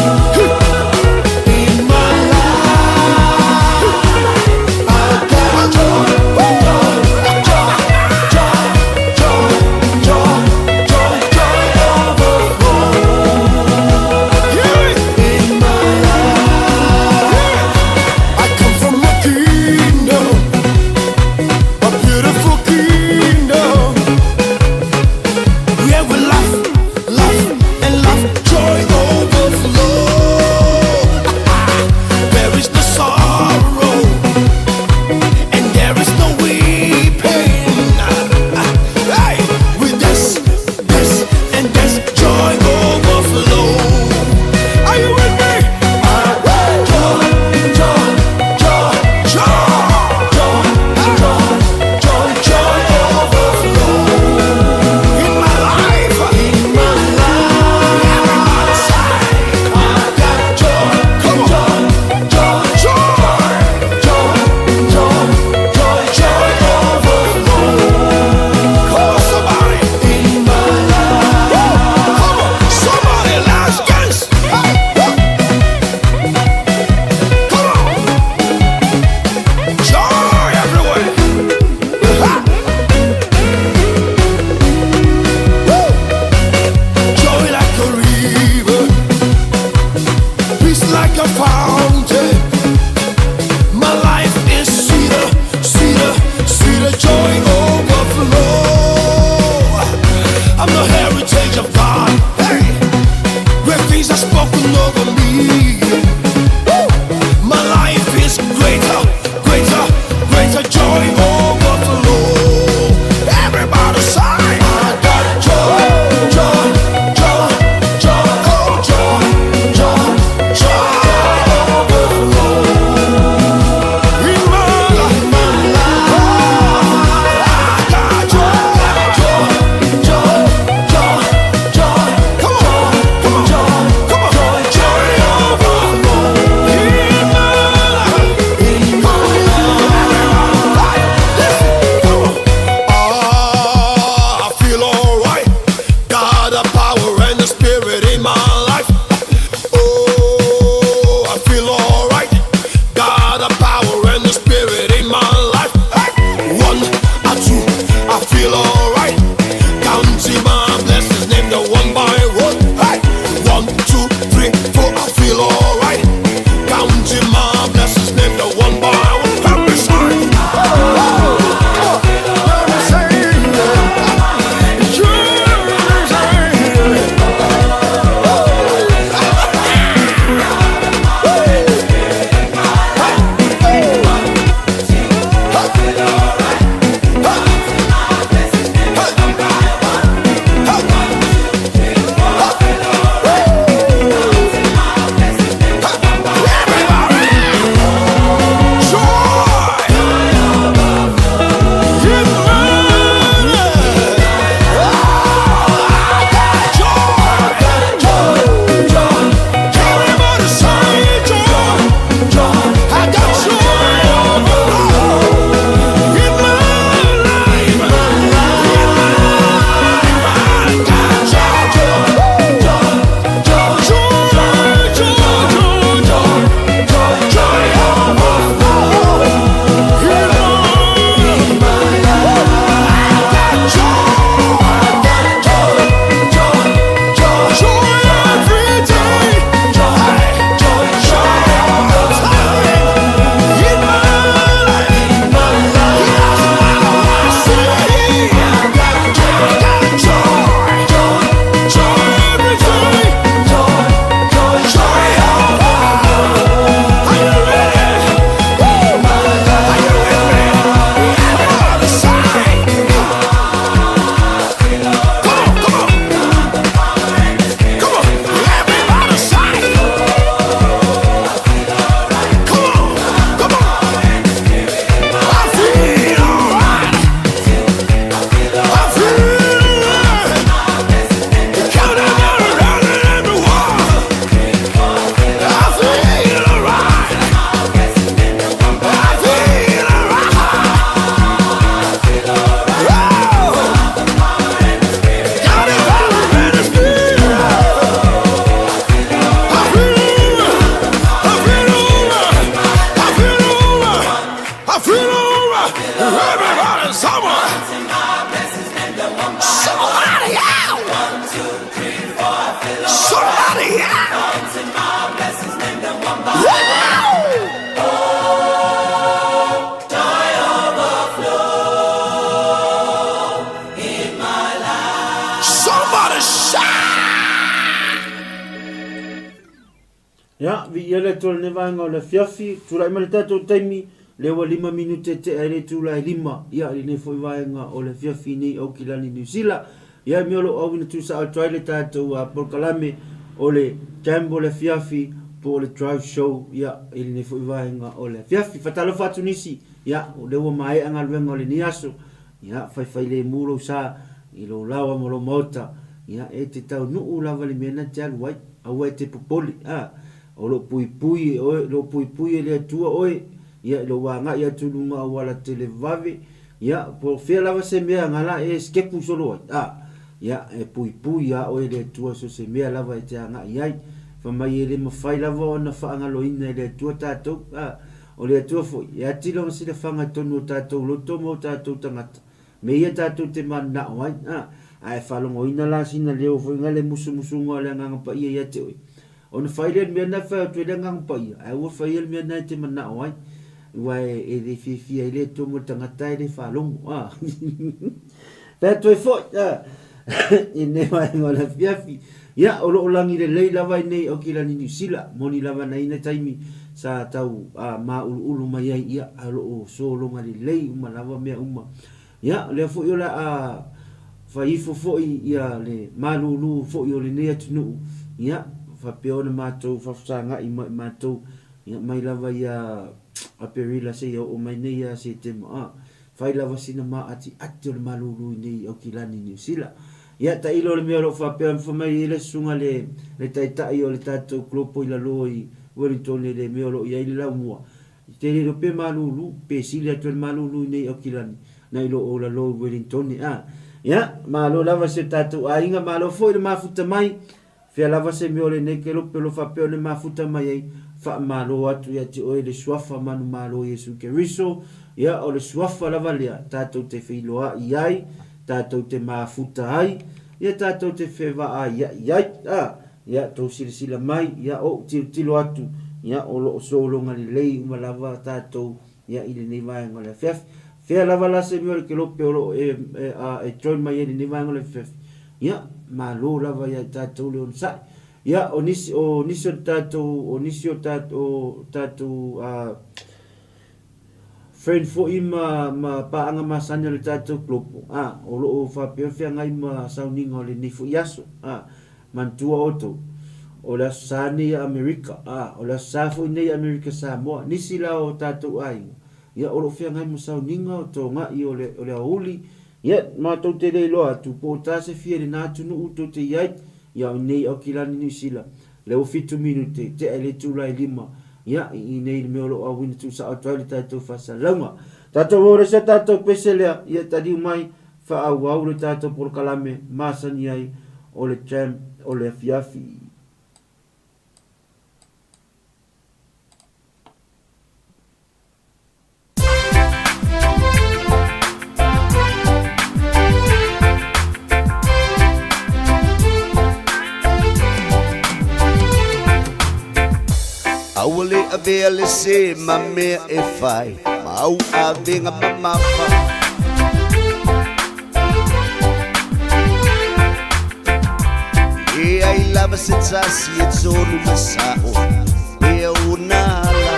Speaker 1: over me. Woo! My life is greater, greater, greater joy overflow. Everybody say, I got joy, joy, joy, joy, oh joy, joy, joy overflow. In my life, my life, I got joy, joy, joy, joy, joy. Come on, come on, joy, come on, joy, joy overflow. In my life, in my life. Listen, come on. Ah, I feel alright. Got the power and the spirit in my life. Oh, I feel alright. Got the power and the spirit in my life. Hey, one, a two, I feel alright. Counting my blessings, name the one by one. Hey, one, two, three, four, I feel alright. Counting my blessings, name the one by one. Help me sing. Let me sing. Yeah, Somebody out! Somebody out! Woo! Somebody shout!
Speaker 2: Ia, viia le Atua i lenei vaega o le afiafi, tulai mai le tatou taimi, lea ua lima minute tea ai le itula e lima, ia, i lenei foi vaega o le afiafi nei Aukilani Niu Sila. Ia, e mea o lou auina tuusao atu ai le tatou polokalame o le Jam o le afiafi po o le Drive Show, ia, i lenei foi vaega o le afiafi. Faatalofa atu nisi, ia, o lea ua maea galuega o lenei aso, Ia, faifailemu lou sa i lou laoa ma lou maota, ia, e te taunuu lava i le mea na te alu ai. Aua e te popole, a, o lo o puipui e oe, o lo o puipui e le Atua oe, ia, i lou agai atu i luga auala televave, ia, po o fea lava se mea gala e sikepu solo ai, a, ia, e puipui a oe e le Atua so se mea lava e te agai ai. Fai mai e le mafai lava ona faagaloina e le Atua tatou, a, O le Atua foi, e ati lona silafaga i tonu o tatou loto ma o tatou tagata, me ia tatou te mananao ai, a, a e faalogoina la sina leo foi nga le musumusuga o le Agaga Paia ia te oe, ona fai lea le mea na e fai atu ai le Agaga Paia, ae ua faia le mea na e te manao ai, ua e, e le fiafia ai le Atua mo le tagata e le faalogo, a. Fai atu ai foi, a, i lenei vaega o le afiafi, Ia, o lo o lagi lelei lava i nei Aukilani Niu Sila, moni lava na ina taimi sa tau māuluulu mai ai, ia, ae o lo o sologa lelei uma lava mea uma. Ia, o lea foi o le a fai ifo foi ia le malūlū foi o lenei atunuu, ia, faapea ona matou faafesagai ma i matou, ia, mai lava ia Aperila seia oo mai nei ia Setema, a, fai lava sina maatiati o le malūlū i nei Aukilani Niu Sila. Ia, tailo le mea o lo o faapea fai mai ai le susuga le, le taitai o le tatou kulopo i lalo i Wellington i le mea o lo o i ai le laumua, I te riro pe malūlū, pe sili atu e le malūlū i nei Aukilani, nai lo o lalo i Wellingtone, a. Ia, malo lava i si o tatou aiga, malo foi le mafuta mai, fea lava se mea o lenei kelope o lo faapea ona mafuta mai ai, faamalo atu ia te oe le Suafa manumalo Iesu Keriso, ia, o le Suafa lava lea tatou te feiloai ai, tatou te mafuta ai, ia tatou te fevaaiai ai, a. Ia tou silasila mai, ia ou tilotilo atu, ia o lo o sologa lelei uma lava tatou ia i lenei vaega o le afiafi. Fea lava la se mea o le kelope o lo o e, e, a, e join mai ai i lenei vaega o le afiafi, ia, malo lava ia i tatou le onosai. Ia, o nisi, o nisi o tatou, o nisi o tatou, o tatou, a, Friend foi ma, ma paaga masani o le tatou kulopo, a, o lo o faapea feagai ma sauniga o lenei foi aso, a, manatua outou, o le Aso Sa nei a Amerika, a, o le Aso Sa foi nei a Amerika Samoa, nisi la o tatou aiga, ia, o lo o feagai ma sauniga o togai o le, o le aoauli, ia, matou te le iloa atu po o ta se fia i lena atunuu tou te i ai, ia, o nei Aukilani Niu Sila, lea ua fitu minute, tea i le itula e lima, Ia, i inei le mea o lo o auina tuusao atu ai le tatou faasalalauga. Tatou o le tatou pese lea, ia taliu mai, faaauau le tatou polokalame masani ai o le Jam o le afiafi.
Speaker 1: Aua le avea le se ma mea e fai ma au avega mamafa. E ai lava se tasi e tonu ma sa'o e ona ala.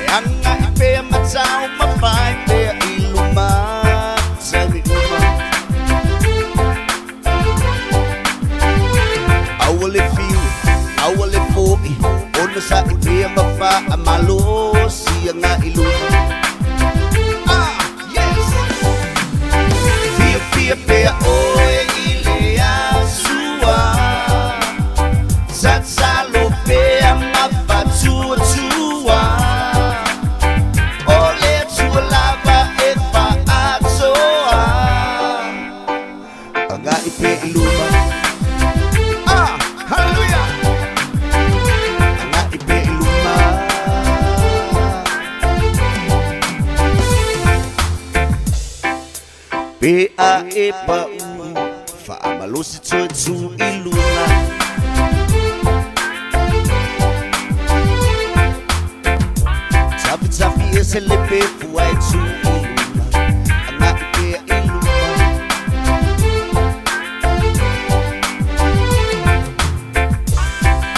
Speaker 1: E aga i pea ma tau ma fai pea i luma taimi uma. Aua le fiu, aua le fo'i, ona sa i pea ma faamalosi agai i luma. Ah, yes! Fiafia pea oe i le Atua, Tatalo pea ma faatuatua, O le Atua lava e faaatoa. Agai pea i luma. Ah, hallelujah! Agai pea i luma. Pe a e pau, faamalosi toe tu i luna. Tafitafi ese le pefu ae tu i luma, agai pea i luma.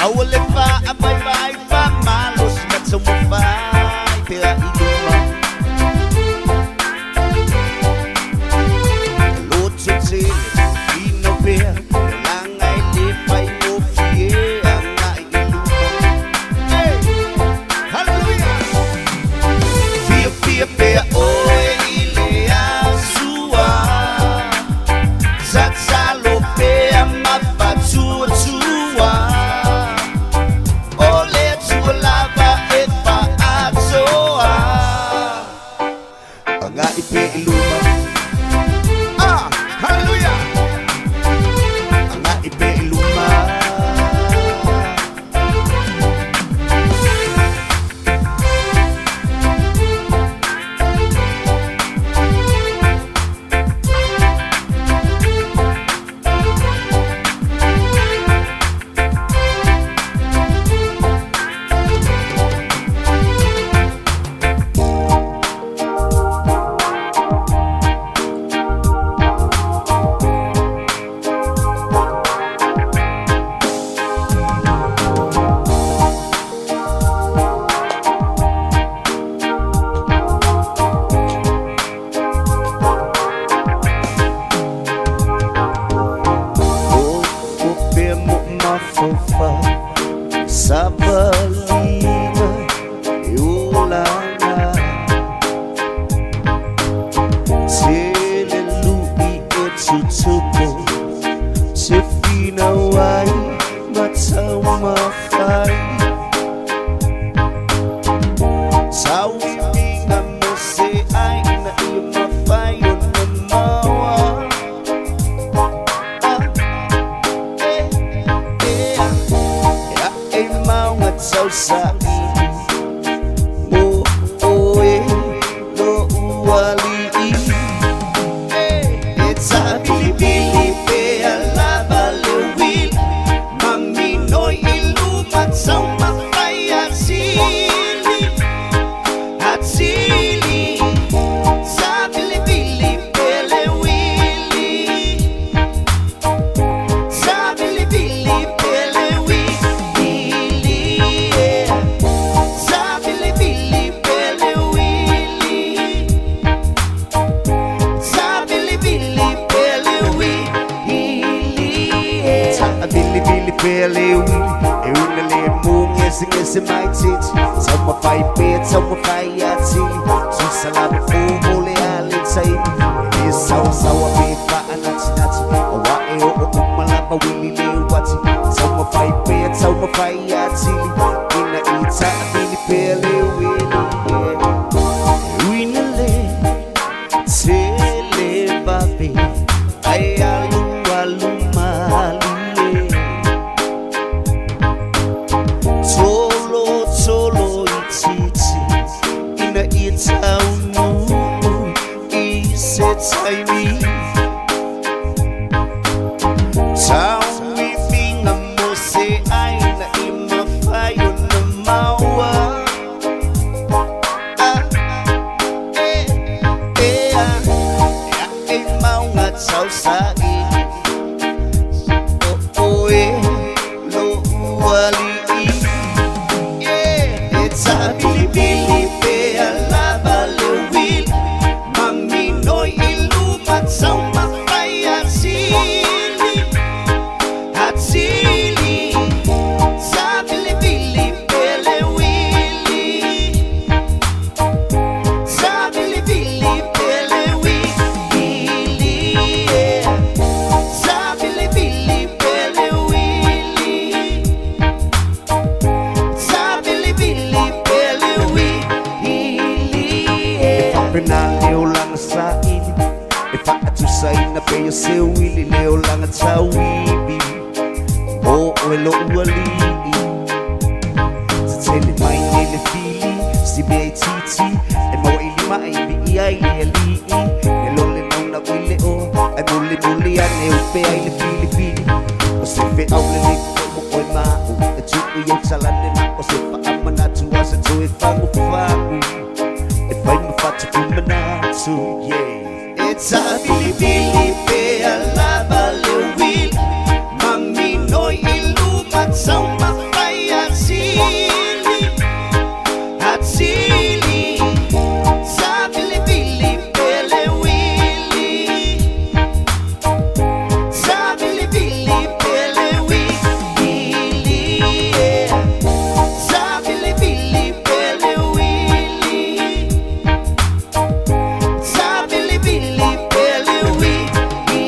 Speaker 1: Aua le faavaivai, faamalosi ma taumafai pea i luma. Loto tele, ino pea, olaga e le faigofie, agai i luma. Hey! Hallelujah! Fiafia pea oe. mafaufau Savaliga e olaga Tele lui e tutupo Te whina ai ma taumafai Tauivinga mo se ai ina ia mafai ona maua Ah, eh, eh, ah. E ae maunga tausaili Mo oe lo'u alii E tabilibili pea lava le uili Maminoi i luma taumafai atili Atili Tabilibili pea le uili Tabilibili pea le uili yeah. Tabilibili pea le uili Tabilibili pea le uili yeah. Tabilibili pea le uili E una le mu ngese ngese mai titi Taumafai pea taumafai atili Tusalama fu o le ale taimi E le sawa sawa pe faanatinati Aua e oo uma lava wili le uati Taumafai pea taumafai atili Ina i taabili pea le uili yeah. Uina le tele vave Ai alu alu malie Tolo tolo itiiti Ina ia taunuu i se taimi Tauivinga mo se ai ina ia mafai ona maua Ah, eh, eh, ah. E ae maunga tausaili O oe lo'u alii Yeah. E tabilibili pea lava le uili Maminoi i luma taumafai atili Atili Tabilibili pea le uili Tabilibili pea le uili yeah. Tabilibili pea le uili Tabilibili pea le uili yeah. Faapena le olaga saili E faatusaina pei o se uili le olaga tauivi Mo oe lo'u alii Tetele mai nei le fili Si mea itiiti E maua i lima ai viia ai le alii E lole naunau i le o Ai mulimuli ane upe ai le filifili O se feau lelei foi mo oe ma'u E tuu i au talane na o se faamanatu a se toe fagufagu E fai ma fatupu manatu yeah. E tabilibili pea lava le uili Maminoi i luma taumafai atili Atili Tabilibili pea le uili Tabilibili pea le uili yeah. Tabilibili pea le uili Tabilibili pea le uili.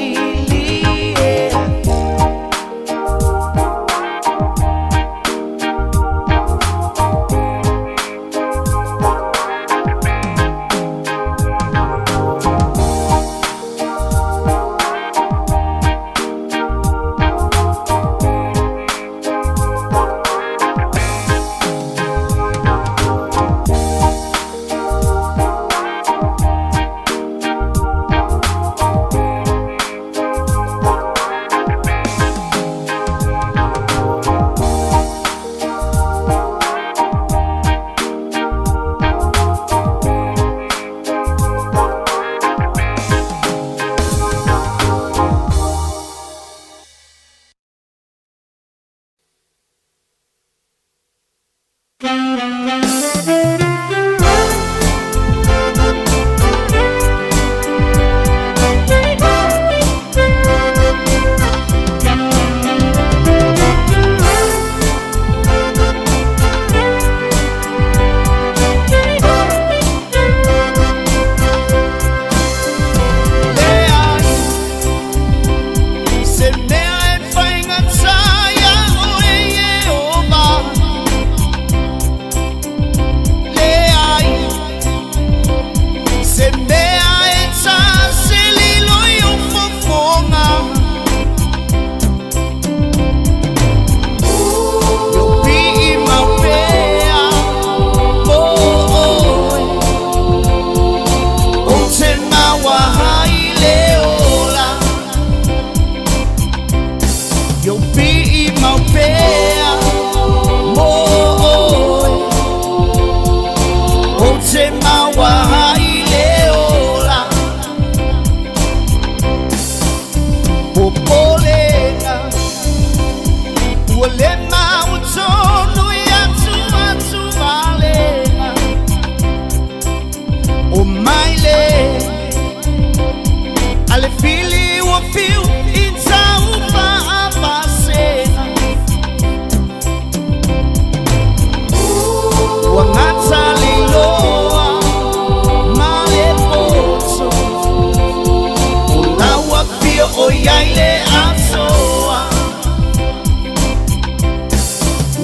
Speaker 1: ʻOiai le asoa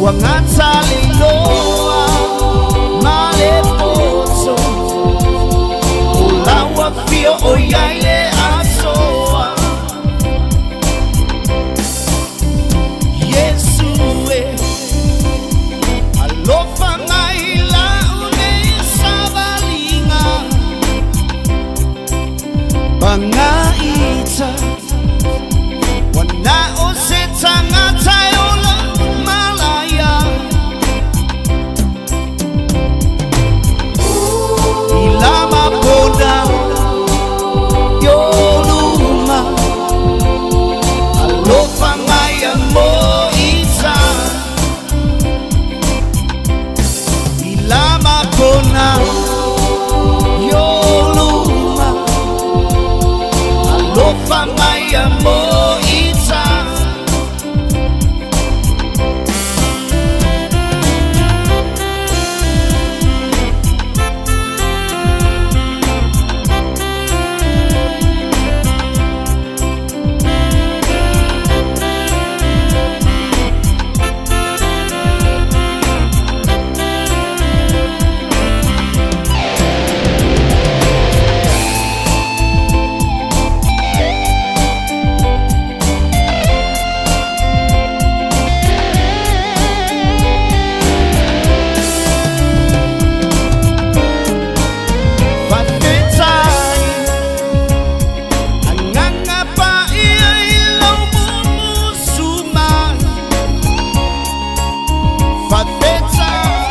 Speaker 1: Ua gata le iloa ma le poto O lau afio ʻOiai le asoa Iesu e Alofa mai la'u nei savaliga Pagaita Ua na o se tagata e ola malaia I lama pona i o luma Alofa mai a moita I lama pona i o luma Alofa mai a moita. Faafetai Agaga paia i lau mumusu mai Faafetai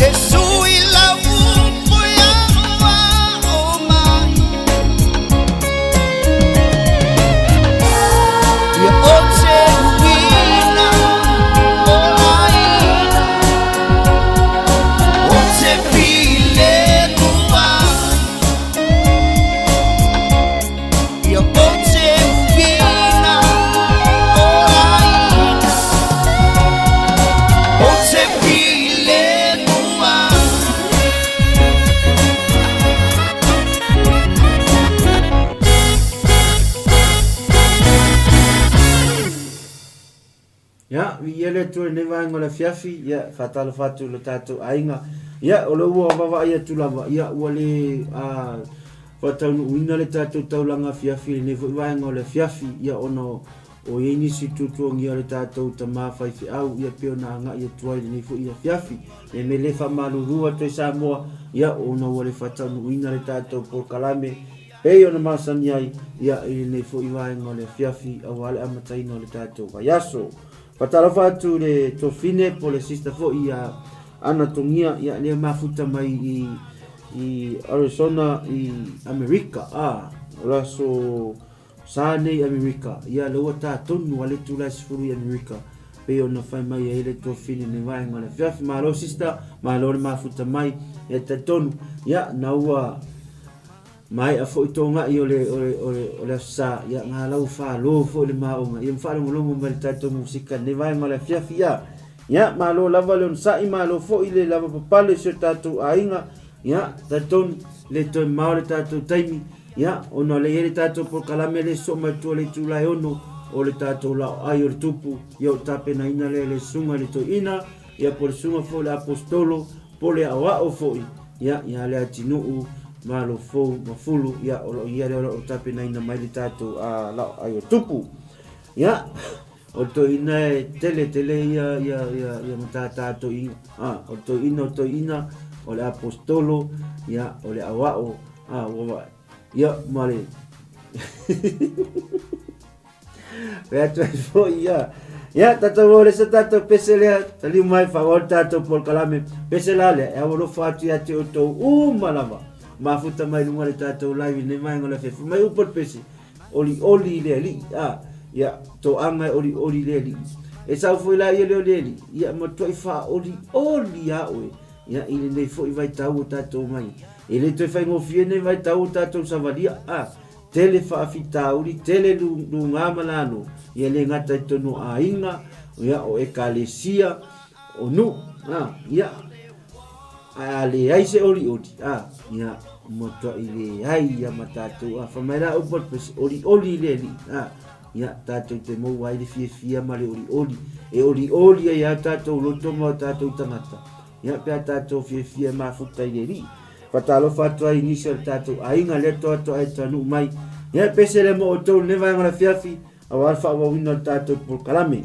Speaker 1: Iesu i lau upu e aoao mai Ia ou te uina olaina Ou te pilelu ai Ia ou te uina olaina Ou te pilelu ai.
Speaker 2: Ia, viia le Atua i lenei vaega o le afiafi, ia, faatalofa atu i lo tatou aiga. Ia, o lea ua vaavaai atu lava, ia, ua le faataunuuina le tatou taulaga afiafi i lenei foi vaega o le afiafi, ia, ona o i ai nisi tuatuagia o le tatou tama faifeau, ia, pei ona agai atu ai i lenei foi afiafi. Le mea lea e faamalulu atu ai Samoa, ia, ona ua le faataunuuina le tatou polokalame, Pei ona masani ai ia i lenei foi vaega o le afiafi aua le amataina o le tatou vaiaso. Faatalofa atu i le Tofine po o le sister foi ia Ana Togia ia lea mafuta mai i i Arizona i Amerika. Ah, o le aso Sa nei Amerika, ia lea ua ta tonu a le itula e 10 i Amerika, pei ona fai mai ai le tuafine nei vaega o le afiafi. Malo sister, malo le mafuta mai, ia talitonu, ia na ua maea foi togai o le, o le, o le, o le aso sa, ia ngā lau whālō foi le maonga, ia mwhaalongolongo mai le tatou musika nei vaega o le afiafi, ia, ia malo lava le onosai, malo foi le lava papale si o tatou aiga, ia talitonu, le toe mao le tatou taimi, Ia, ona o lea e i ai le tatou polokalame lea e sosoo mai tua i le itula e ono o le tatou laoai o le tupu, ia o tapenaina lea e le susuga i le toeaina, ia po o le susuga foi i le aposetolo, po o le aoao foi, ia, ia Leatinuu, Malofou ma Fulu, ia, o lo o ia lea o lo o tapenaina mai le tatou laoai o le tupu. Ia, o le toeaina e tele tele ia, ia, ia, ia matata toeaina. Ah, o le toeaina o le toeaina, o le aposetolo, ia, o le aoao, Ah, ua vaai. Ia, ma le... Pe atu ai foi, ia. Ia, tatou o le se tatou pese lea, taliu mai faaauau le tatou polokalame. Pese la lea, e aualofa atu ia te outou uma lava. Mafuta mai luga le tatou live i lenei vaega o le afiafi. Mai upu o le pese, olioli i le alii. Ah, ia, toaga e olioli i le alii. E sau foi la ia le o le alii, ia matuai faaolioli lava oe. Ia, i lenei foi vaitau o tatou mai. E le toe faigofie nei vaitau o tatou savalia, a, tele faafitauli, tele lugā ma lalo, ia le gata i totonu o aiga, ia, o ekalesia, o nuu, a, ia, ae a leai se olioli, a, ia, Matuai leai ia ma tatou, a fai mai la upu a le pese, olioli le Alii, a, ia, tatou te maua ai le fiafia ma le olioli, e olioli ai lava tatou loto ma o tatou tagata, ia, pe a tatou fiafia e mafuta i le Alii. Faatalofa atu ai i nisi o le tatou aiga lea toatoa e taunuu mai. Ia, pese lea mo outou i lenei vaega o le afiafi, aua le faaauauina o le tatou polokalame.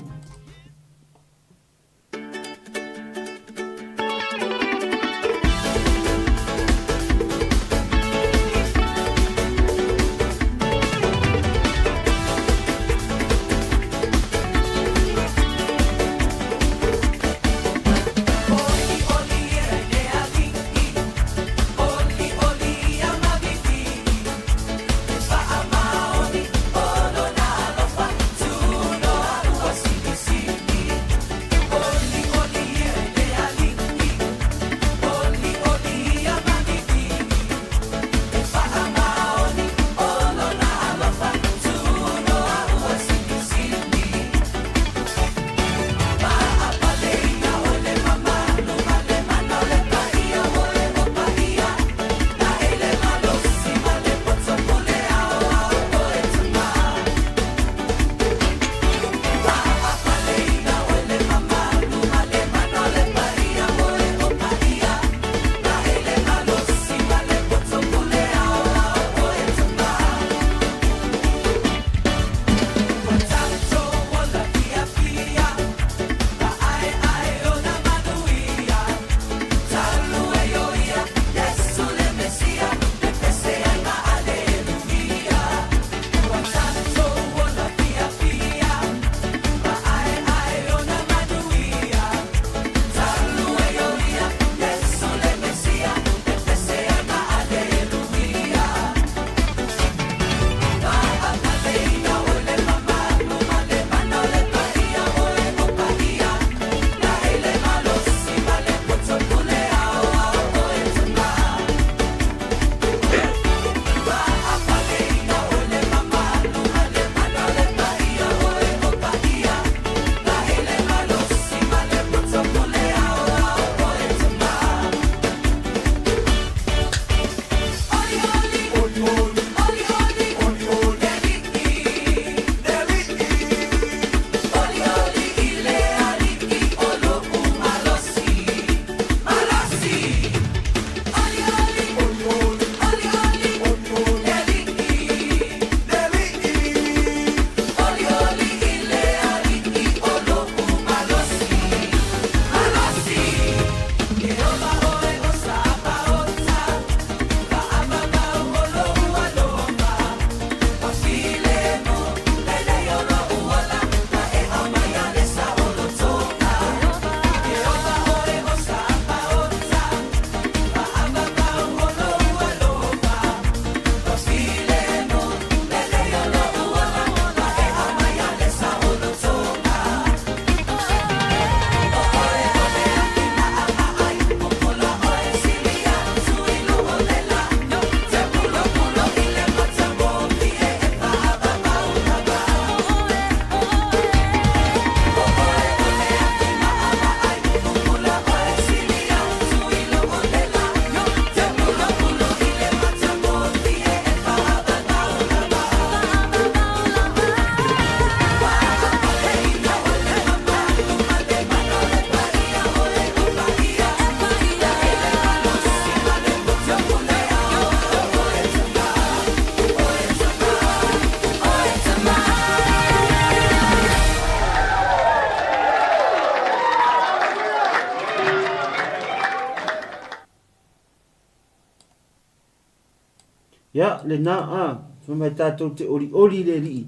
Speaker 2: Ia, lena, a, fai mai tatou te olioli le alii,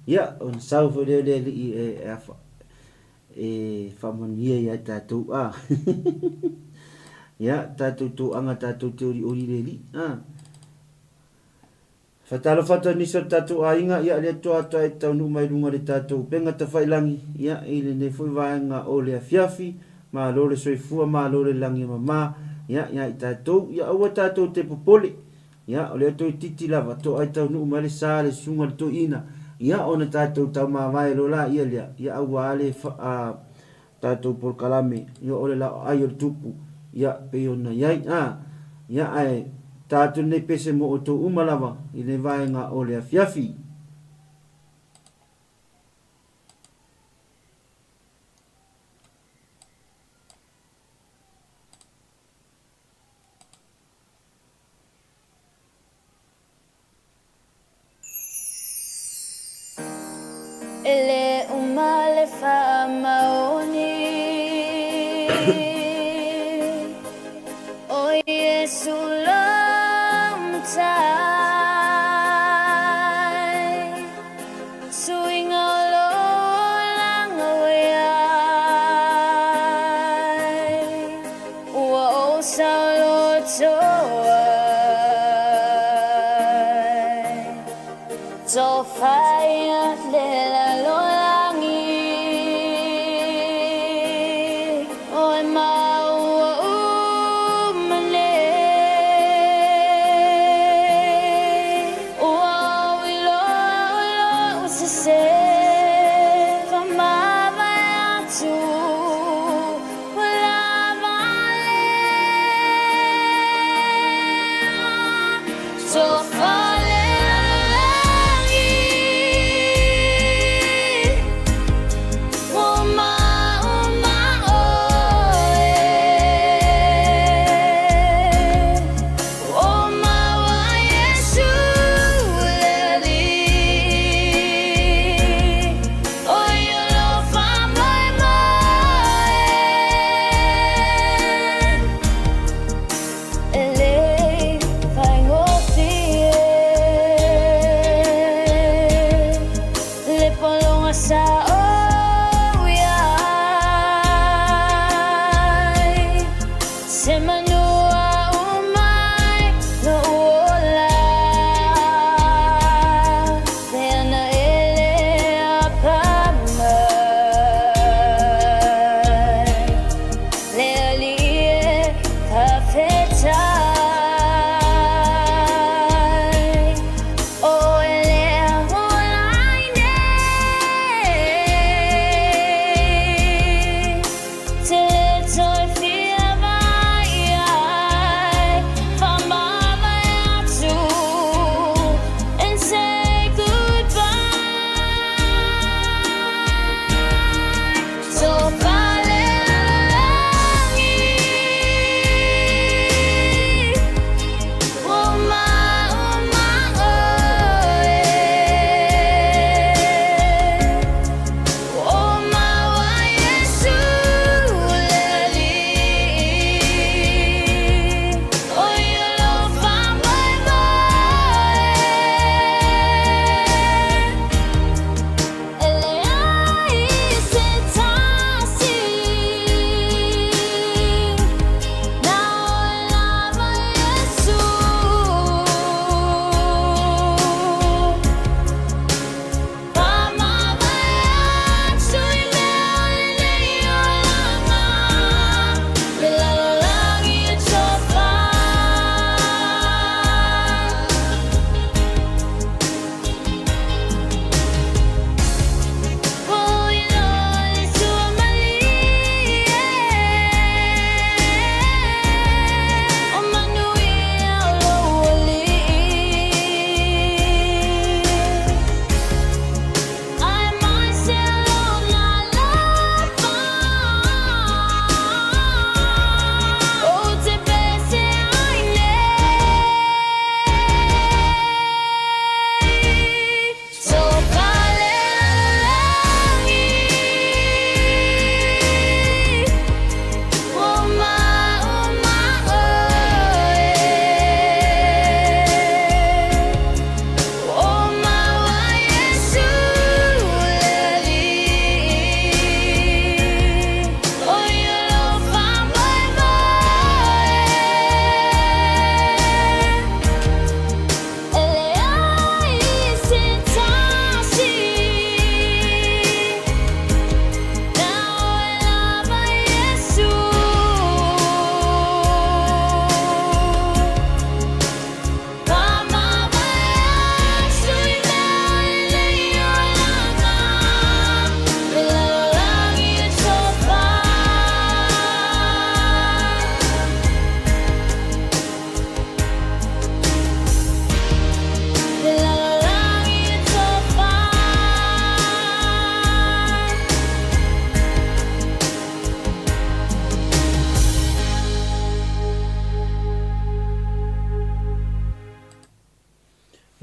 Speaker 2: ia, ona sau foi lea o le alii e, e, afa, e faamanuia ia i tatou, a. Ia, tatou toaga tatou te olioli le alii, a. Faatalofa atu ai nisi o le tatou aiga, ia le Atua atoa e taunuu mai luga o le tatou upega tafailangi, ia i lenei foi vaega o le afiafi, malo le soifua, malo le lagi e mama, ia ia i tatou, ia aua tatou te popole, ia o lea toeitiiti lava toai taunuu mai le sa le susuga i le toeaina, ia ona tatou taumavae loa laia lea, ia aua le a tatou polokalame, ia o le laoai o le tupu, ia pei ona i ai, a, ia ae. ta atu lenei pese mo outou uma lava i lenei vaega o le afiafi.
Speaker 3: E le uma le faamaoni O Iesu lou Matai Suiga o lou olaga ua i ai Ua ou saoloto ai Tofaia le lalolagi Oi maua uma nei Ua ou iloa o lou sese Faamavae atu ua lava lea Tofa le lalolagi.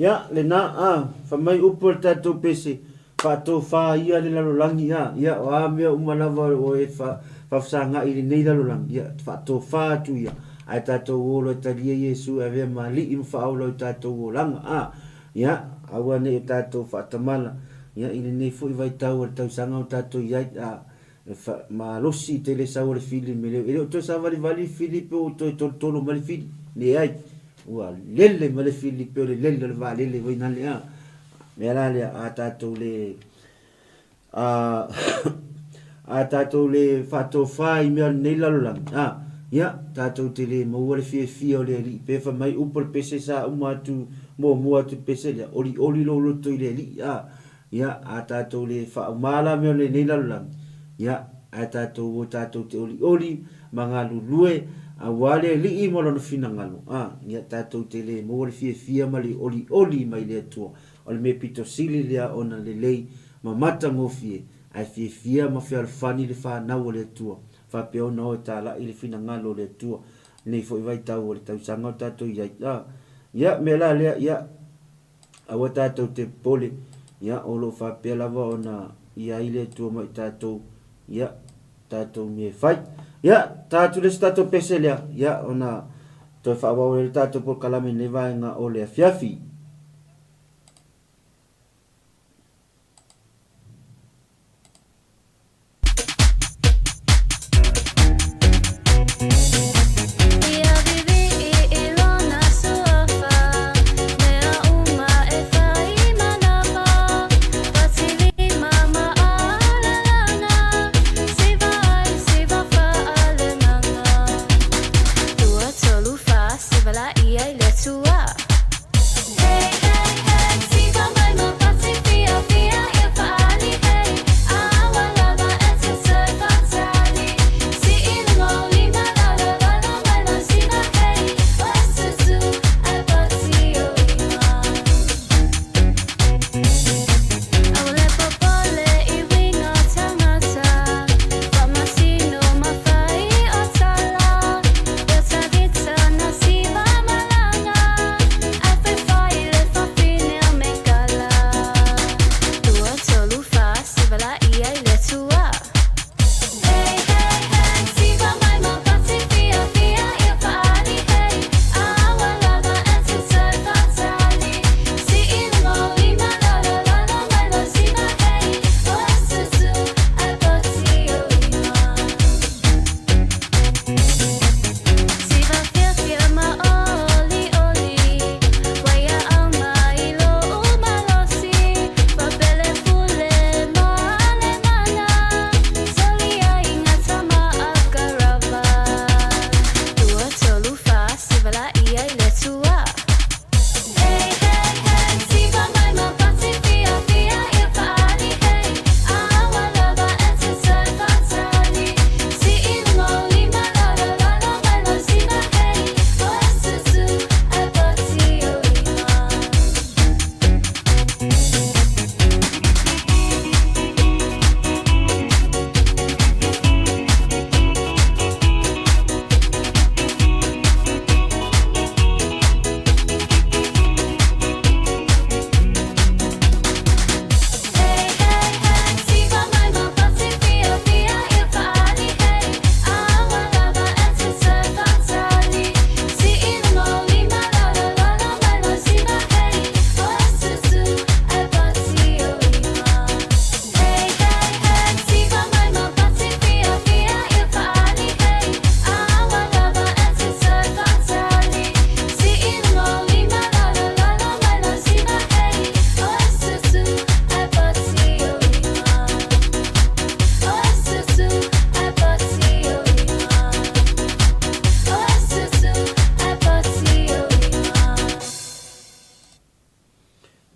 Speaker 2: Ia, lena, a, fai mai upu a le tatou pese, faatofa ia le lalolagi, a, ia, o a mea uma lava o e fa, faafesagai i lenei lalolagi, ia, faatofa atu ia, ae tatou o loa e talia Iesu e avea ma Alii ma Faaola o tatou olaga, a, ia, aua ne i o tatou faatamala, ia, i lenei foi vaitau o le tausaga o tatou i ai, a, e fa, malosi tele sau o le filimi, e le o toe savalivali le fili pe ua toe tolotolo mai le fili, leai. Ua lele ma le fili pei o le lele o le vaalele foi nale a. Mea la lea a tatou le a a tatou le faatofa i mea o lenei lalolagi a ia tatou te le maua le fiafia o le Alii pe fai mai upu o le pese sa uma atu muamua atu le pese lea olioli lou loto i le Alii a Ia, a tatou le faauma la mea o lenei lalolagi, ia, ae tatou o tatou te olioli ma galulue aua le Alii ma Lona finagalo, a, ia, tatou te le maua le fiafia ma le olioli mai le Atua. O le mea pito sili lea ona lelei ma matagofie, ae fiafia ma fealofani le fanau a le Atua, faapea ona o e talai le finagalo o le Atua, lenei foi vaitau o le tausaga o tatou i ai. A, ia, mea la lea, ia, Aua tatou te popole, ia, o lo o faapea lava ona i ai le Atua ma i tatou, ia, tatou mea e fai. Ia, ta atu le isi tatou pese lea, ia, ona toe faaauau ai le tatou polokalame i lenei vaega o le afiafi.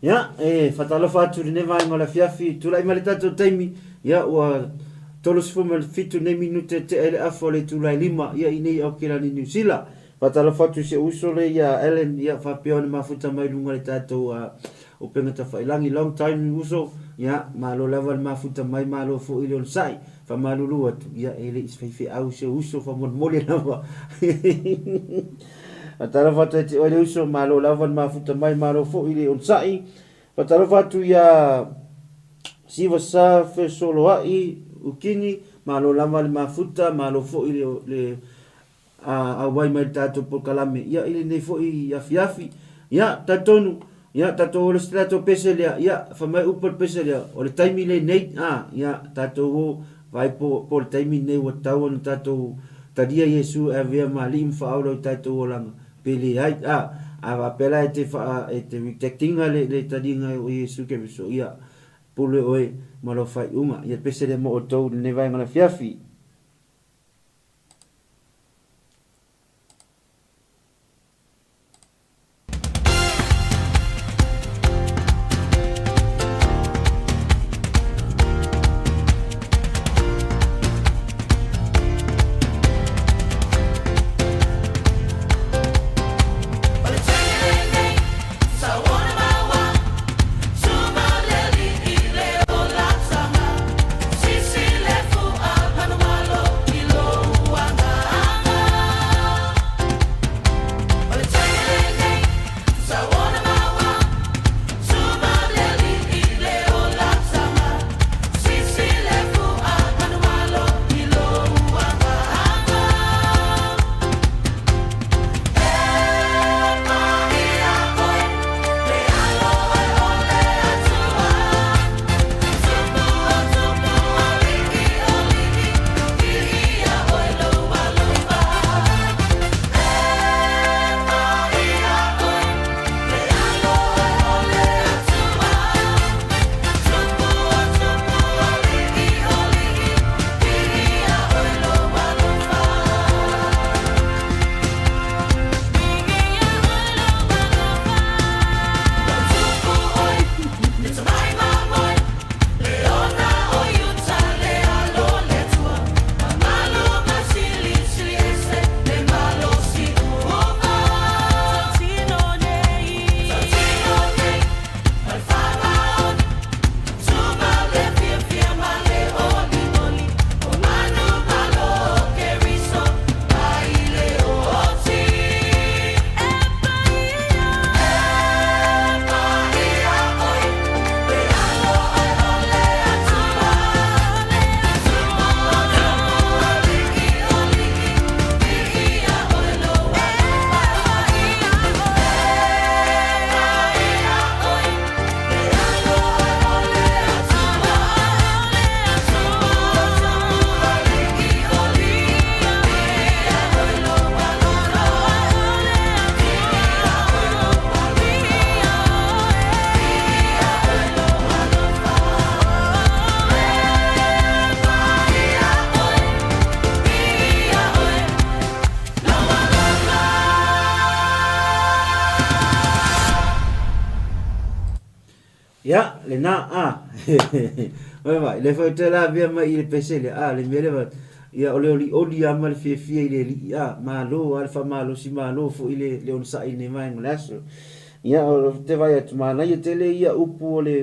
Speaker 2: Ia, e whatalofa atu lenei vaega o le afiafi, tulai mai le tatou taimi, ia ua 37 nei minute tea i le afa o le itula e lima, ia i nei Aokelani Niu Sila. Faatalofa atu i si ou uso lea ia Allen, ia faapea ona mafuta mai luga i le tatou upega tafailangi. Long time uso, ia malo lava le mafuta mai, malo foi le onosai. Faamalulu atu, ia e le i se faifeau si ou uso faamolemole lava. Faatalofa atu ia te oe le uso, malo lava le mafuta mai, malo foi le onosai. Faatalofa atu ia Siva Sa Fesoloai Ukini, malo lava le mafuta, malo foi le, le a auai mai i le tatou polokalame ia i lenei foi afiafi. Ia, talitonu, ia tatou o le isi tatou pese lea, ia fai mai upu o le pese lea, o le taimi lenei, a, ia tatou o, vaai po, po o le taimi lenei ua tatau ona tatou talia Iesu e avea ma Alii ma Faaola i tatou olaga, pe leai, a, a faapea la e te faa, e te reject ina le, le taliga o Iesu Keriso, ia, pule oe ma lou faaiuga. Ia le pese lea mo outou i lenei vaega o le afiafi. Ia, lena, a. Oi vai, le foi te la via mai i le pese le, a, le mea le va, ia o le olioli a ma le fiafia i le alii, a, malo a le faamalosi malo foi le, le onosai i lenei vaega o le aso. Ia, o te vaai atu, manaia tele ia upu o le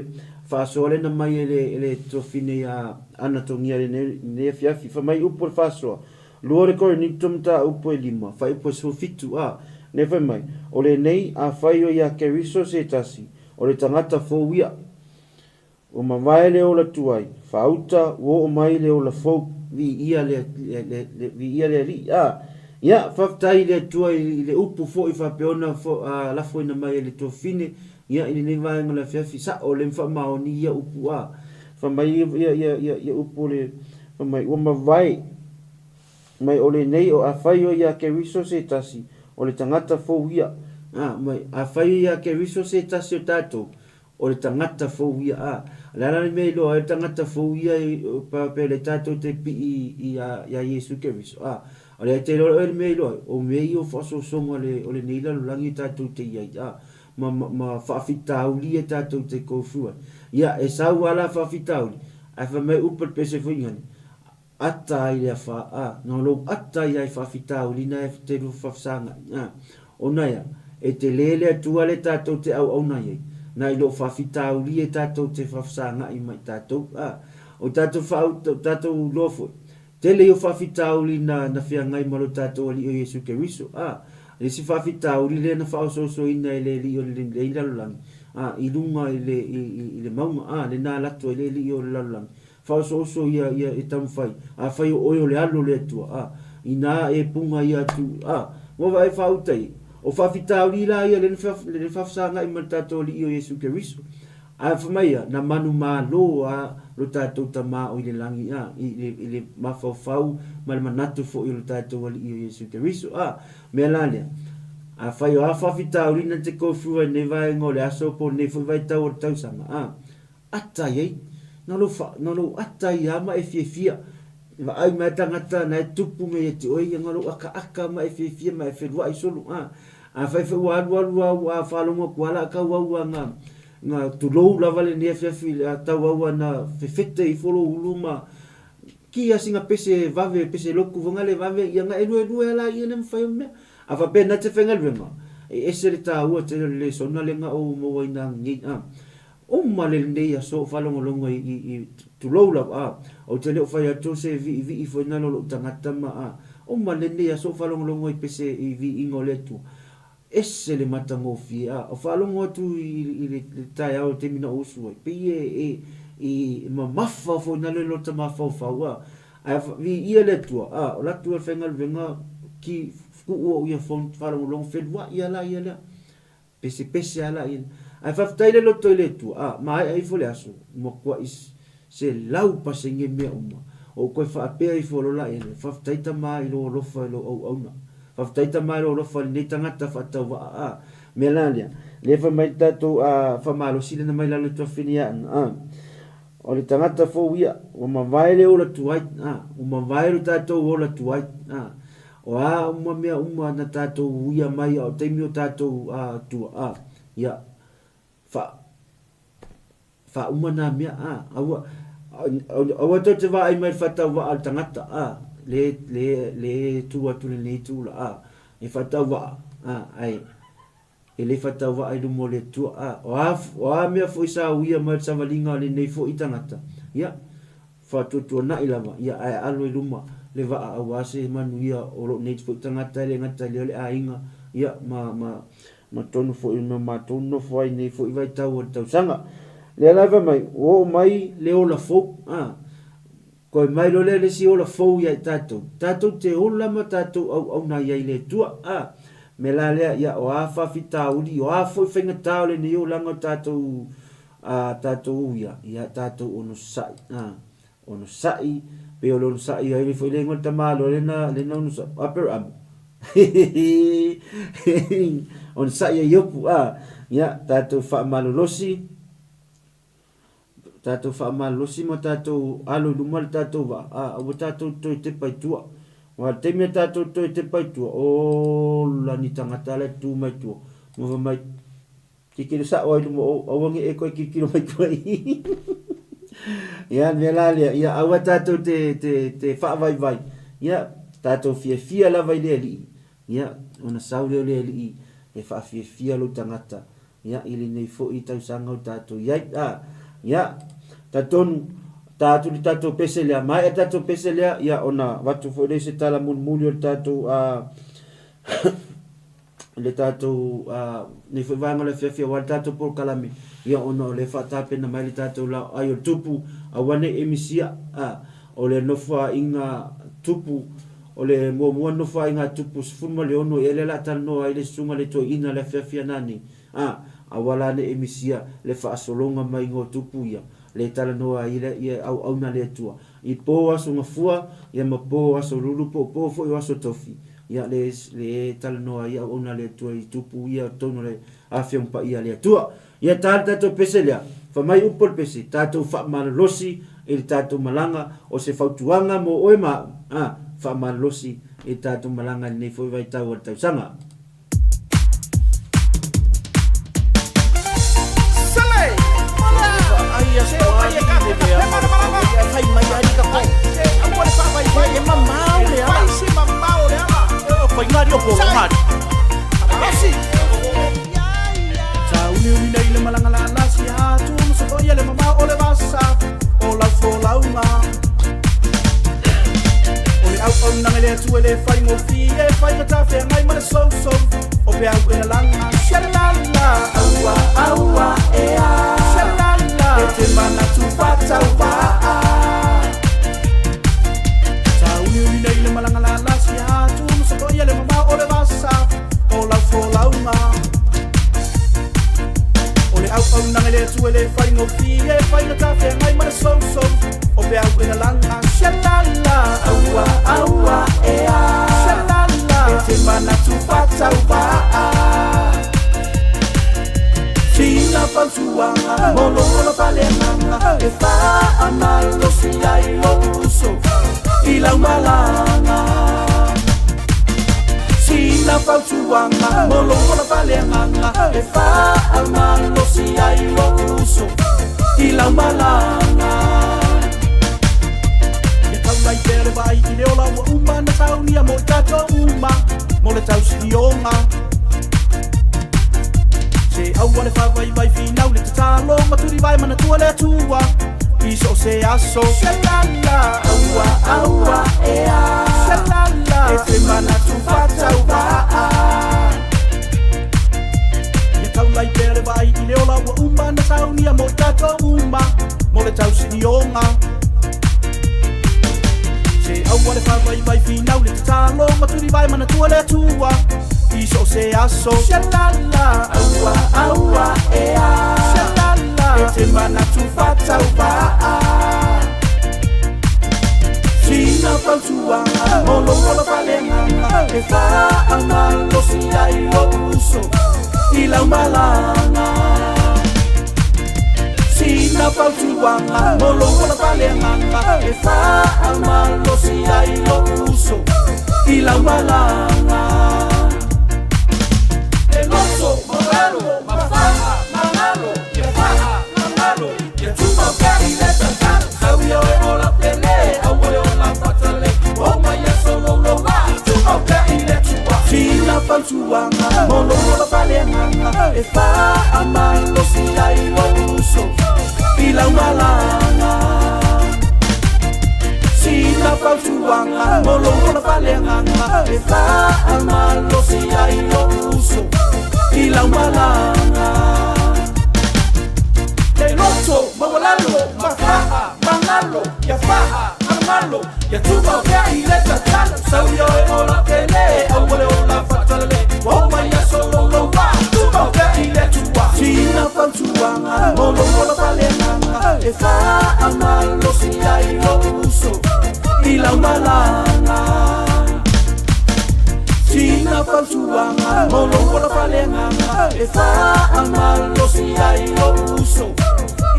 Speaker 2: faasoa lea na mai e le, e le tuafine ia Ana Togia i lenei, lenei afiafi. Fai mai upu o le faasoa, Lua le Korinito mataupu e lima, fuaiupu e 17, a, lea fai mai, O lenei, afai o ia Keriso se tasi, o le tagata fou ia. Ua mavae le ola tuai, faauta, ua oo mai le ola fou, viia le, le, le, le, viia le Alii. A, ia, faafetai i le Atua i, i le upu foi faapea ona fo, a, lafoina mai e le tuafafine, ia, i lenei vaega o le afiafi, sa'o le ma faamaoni ia upu, a. Fai mai ia, ia, ia, ia, ia upu o le, fai mai, ua mavae mai o lenei o afai o ia Keriso se tasi, o le tagata fou ia. A, mai, afai o ia Keriso se tasi o tatou, o le tagata fou ia. A, o le a la le mea i iloa ai o le tagata fou ia i, pa, pe le tatou te pii i, a, iā Iesu Keriso. A, o lea te iloa oe le mea i iloa ai, o mea ia o faasoasoga o le, o lenei lalolagi tatou te i ai. A, ma, ma, ma faafitauli ia tatou te go through ai. Ia, e sau lava la faafitauli, ae fai mai upu a le pese foi ngani, ata ai le afa, a, na o lou ata ia i faafitauli na e te lua faafesagai, a, ona ea, e tele le Atua le tatou te auauna ai, na i lou faafitauli e tatou te faafesagai ma i tatou, a, o tatou faau, o tatou iloa foi, tele ia o faafitauli na, na feagai ma lo tatou Alii o Iesu Keriso, a, Le isi faafitauli lea na faaosoosoina e le alii o lenei lalolagi, a, i luga i le, i, i, i le mauga, a, lena alu atu ai le alii o le lalolagi, faaosooso ia, ia e taumafai, afai o oe o le Alo o le Atua, a, inā e puga ia atu, a, ua vaai faauta i, o faafitauli la ia lea na faafesagai ma le tatou Alii o Iesu Keriso. Ae fai mai ia, na manumalo a lo tatou Tama o i le lagi, a, i le, i le mafaufau ma le manatu foi o lo tatou Alii o Iesu Keriso. A, mea la lea, afai o a faafitauli na te go through ai i lenei vaega o le aso po o lenei foi vaitau o le tausaga, a, ata i ai, na lou fa, na lou ata ai a ma e fiafia, vaai mai tagata na e tupu mea ia te oe ia, na lou akaaka ma e fiafia ma e feluai solo, a, afai foi ua alualu a ua faalogo atu a la tau au a na, na tulou lava lenei afiafi a tau au a na fefete ifo lou ulu ma ki a sina pese vave pese lotu foi le vave ia na e luelue a la ia le mafai o mea. A faapea na te faigaluega, e ese le taua tele o le lesona lea na ou mauaina nei a. Uma le lenei aso o faalogologo i, i, i, tulou lava, a, ou te le o fai atu o se viivii foi nalo lou tagata ma, a, uma lenei aso o faalogologo i pese i viiga o le Atua. Ese le matagofie, a, o faalogo atu i, i, i le taeao i le taimi na ou usu ai, pei e, e, e mamafa foi nalo i lota mafaufau, a, ae viia le Atua, a, o la atu le faigaluega ki, tuu ou earphone faalogologo feluai a la ia lea. Pesepese a la ia. Ae faafetai le loto i le Atua, a, maea ifo le aso, ua matuai 100% mea uma. Ou toe faapea ifo loa la ia lea, faafetai Tama i lou alofa i lou auauna. Faafetai Tama i lou alofa i lenei tagata faatauvaa, a. Mea la lea, lea fai mai le tatou, a, faamalosi lena mai lalo i tuafafine ia Ana, a. O le tagata fou ia, ua mavae le ola tuai, a, ua mavae lo tatou ola tuai, a. O a uma mea uma na tatou uia mai a o taimi o tatou a tua, a, ia, fa, faauma nā mea, a, aua, aua tou te vaai mai i le faatauvaa a le tagata, a, le, le, le tu atu lenei itu la, a, e faatauvaa, a, ae, E le whatauvaa i luma o le Atua, a, o a, o a mea foi sa uia mai le savaliga o lenei foi tagata, ia, whaatuatuanai lava, ia, ae alo i luma le vaa aua se manuia o lou nei foi tagata e le gata i lea o le aiga, ia, ma, ma, ma tonu foi o mea matou nofo ai nei foi vaitau o le tausaga. Lea la e fai mai, ua oo mai le ola fou, a, Koe mai loa lea le isi ola fou ia i tatou, tatou te ola ma tatou auauna ai ai le Atua. A, mea la lea, ia, o a faafitauli, o a foi faigata o lenei olaga o tatou, a, tatou uia, ia, tatou onosai, a, onosai, pei o le onosai ai foi le igoa o le tamaloa lena, lena onosai, Aperamo. Onosai e Iopu, a, ia, tatou faamalolosi, Tatou faamalolosi ma tatou alo i luma le tatou vaa, a ua tatou toe tepa i tua. Aua o le taimi a tatou toe tepa i tua, ola ni tagata la e tu mai tua, ma fai mai, Tilotilo sao ai luma o ou, aua ne i e toe tilotilo mai tua i i. Ia, le mea la lea, ia aua tatou te, te, te faavaivai, ia, tatou fiafia lava i le Alii, ia, ona sau lea o le Alii e faafiafia lou tagata, Ia, i lenei foi tausaga o tatou i ai. A, ia, talitonu, ta atu le tatou pese lea, maea le tatou pese lea, ia, ona avatu foi lea se tala mulimuli o le tatou, a, le tatou, a, nei foi vaega o le afiafi aua le tatou polokalame, ia, ona o lea e faatapena mai le tatou laoai o le tupu, aua ne i e misia, a, o le nofoaiga tupu, O le muamua nofoaiga a Tupu 16 ia lea la talanoa ai le susuga le toeaina le afiafi ana nei, a, aua la ne i misia le faasologa mai o Tupu ia, le talanoa ai le ia auauna le Atua i po aso gafua ia ma po aso lulu po o po foi o aso tofi, ia le le talanoa ai auauna le Atua i Tupu ia totonu o le Afioga Paia a le Atua. Ia ta le tatou pese lea, fai mai upu o le pese, tatou faamalolosi i le tatou malaga, o se fautuaga mo oe ma au, a, faamalolosi i le tatou malaga i lenei foi vaitau o le tausaga.
Speaker 4: Sauniuni nei le malaga lalasi atu ma sofoia le mamao o le vasa o lau folauga. O le auaunaga le le Atua e le faigofie Faigata feagai ma le sousou O peau e lalaga Shalala Aua aua ea Shalala E te manatu faatauvaa Sauniuni nei le malaga lalasi atu ma sopoia le mamao o le vasa o lau folauga. O le auaunaga i le Atua e le faigofie, faigata feagai ma le sousou o peau e lalaga. Shalala, aua, aua, ea. Shalala, e te manatu faatauvaa. Sina fautuaga mo lou ola faaleagaga e faamalosi ai lou uso i lau malaga. Sina fautuaga mo lou ola faaleagaga e faamalosi ai lou uso i lau malaga. Ia taulai pea le vaai i le ola ua uma na saunia mo i tatou uma mo le tausilioga. Se aua le faavaivai finau le tatalo ma tulivae manatua le Atua i so o se aso. Shalala, aua, aua, ea. Shalala, e te manatu faatauvaa. Ia taulai pea le vaai i le ola ua uma na saunia mo i tatou uma mo le tausilioga. Se aua le faavaivai finau le tatalo ma tulivae manatua le Atua i so o se aso. Shalala, aua, aua, ea. Shalala, e te manatu faatauvaa. Sina fautuaga mo lou ola faaleagaga e faamalosi ai lou uso i lau malaga. Sina fautuaga mo lou ola faaleagaga e faamalosi ai lou uso i lau malaga. E loto maualalo ma faa magalo ia faa magalo ia tumau pea i le tatalo sau ia oe ola pele aua le ola fatale o mai aso louloua tumau pea i le Atua. Sina fautuaga mo lou ola faaleagaga e faamalosi ai lou uso i lau malaga. Sina fautuaga mo lou ola faaleagaga e faamalosi ai lou uso i lau malaga. Le loto maualalo ma faa magalo ia faa magalo ia tumau pea i le tatalo sau ia oe ola pele aua le ola faatalale ua oo mai aso louloua tumau pea i le Atua. Sina fautuaga mo lou ola faaleagaga e faamalosi ai lou uso i lau malaga. Sina fautuaga mo lou ola faaleagaga e faamalosi ai lou uso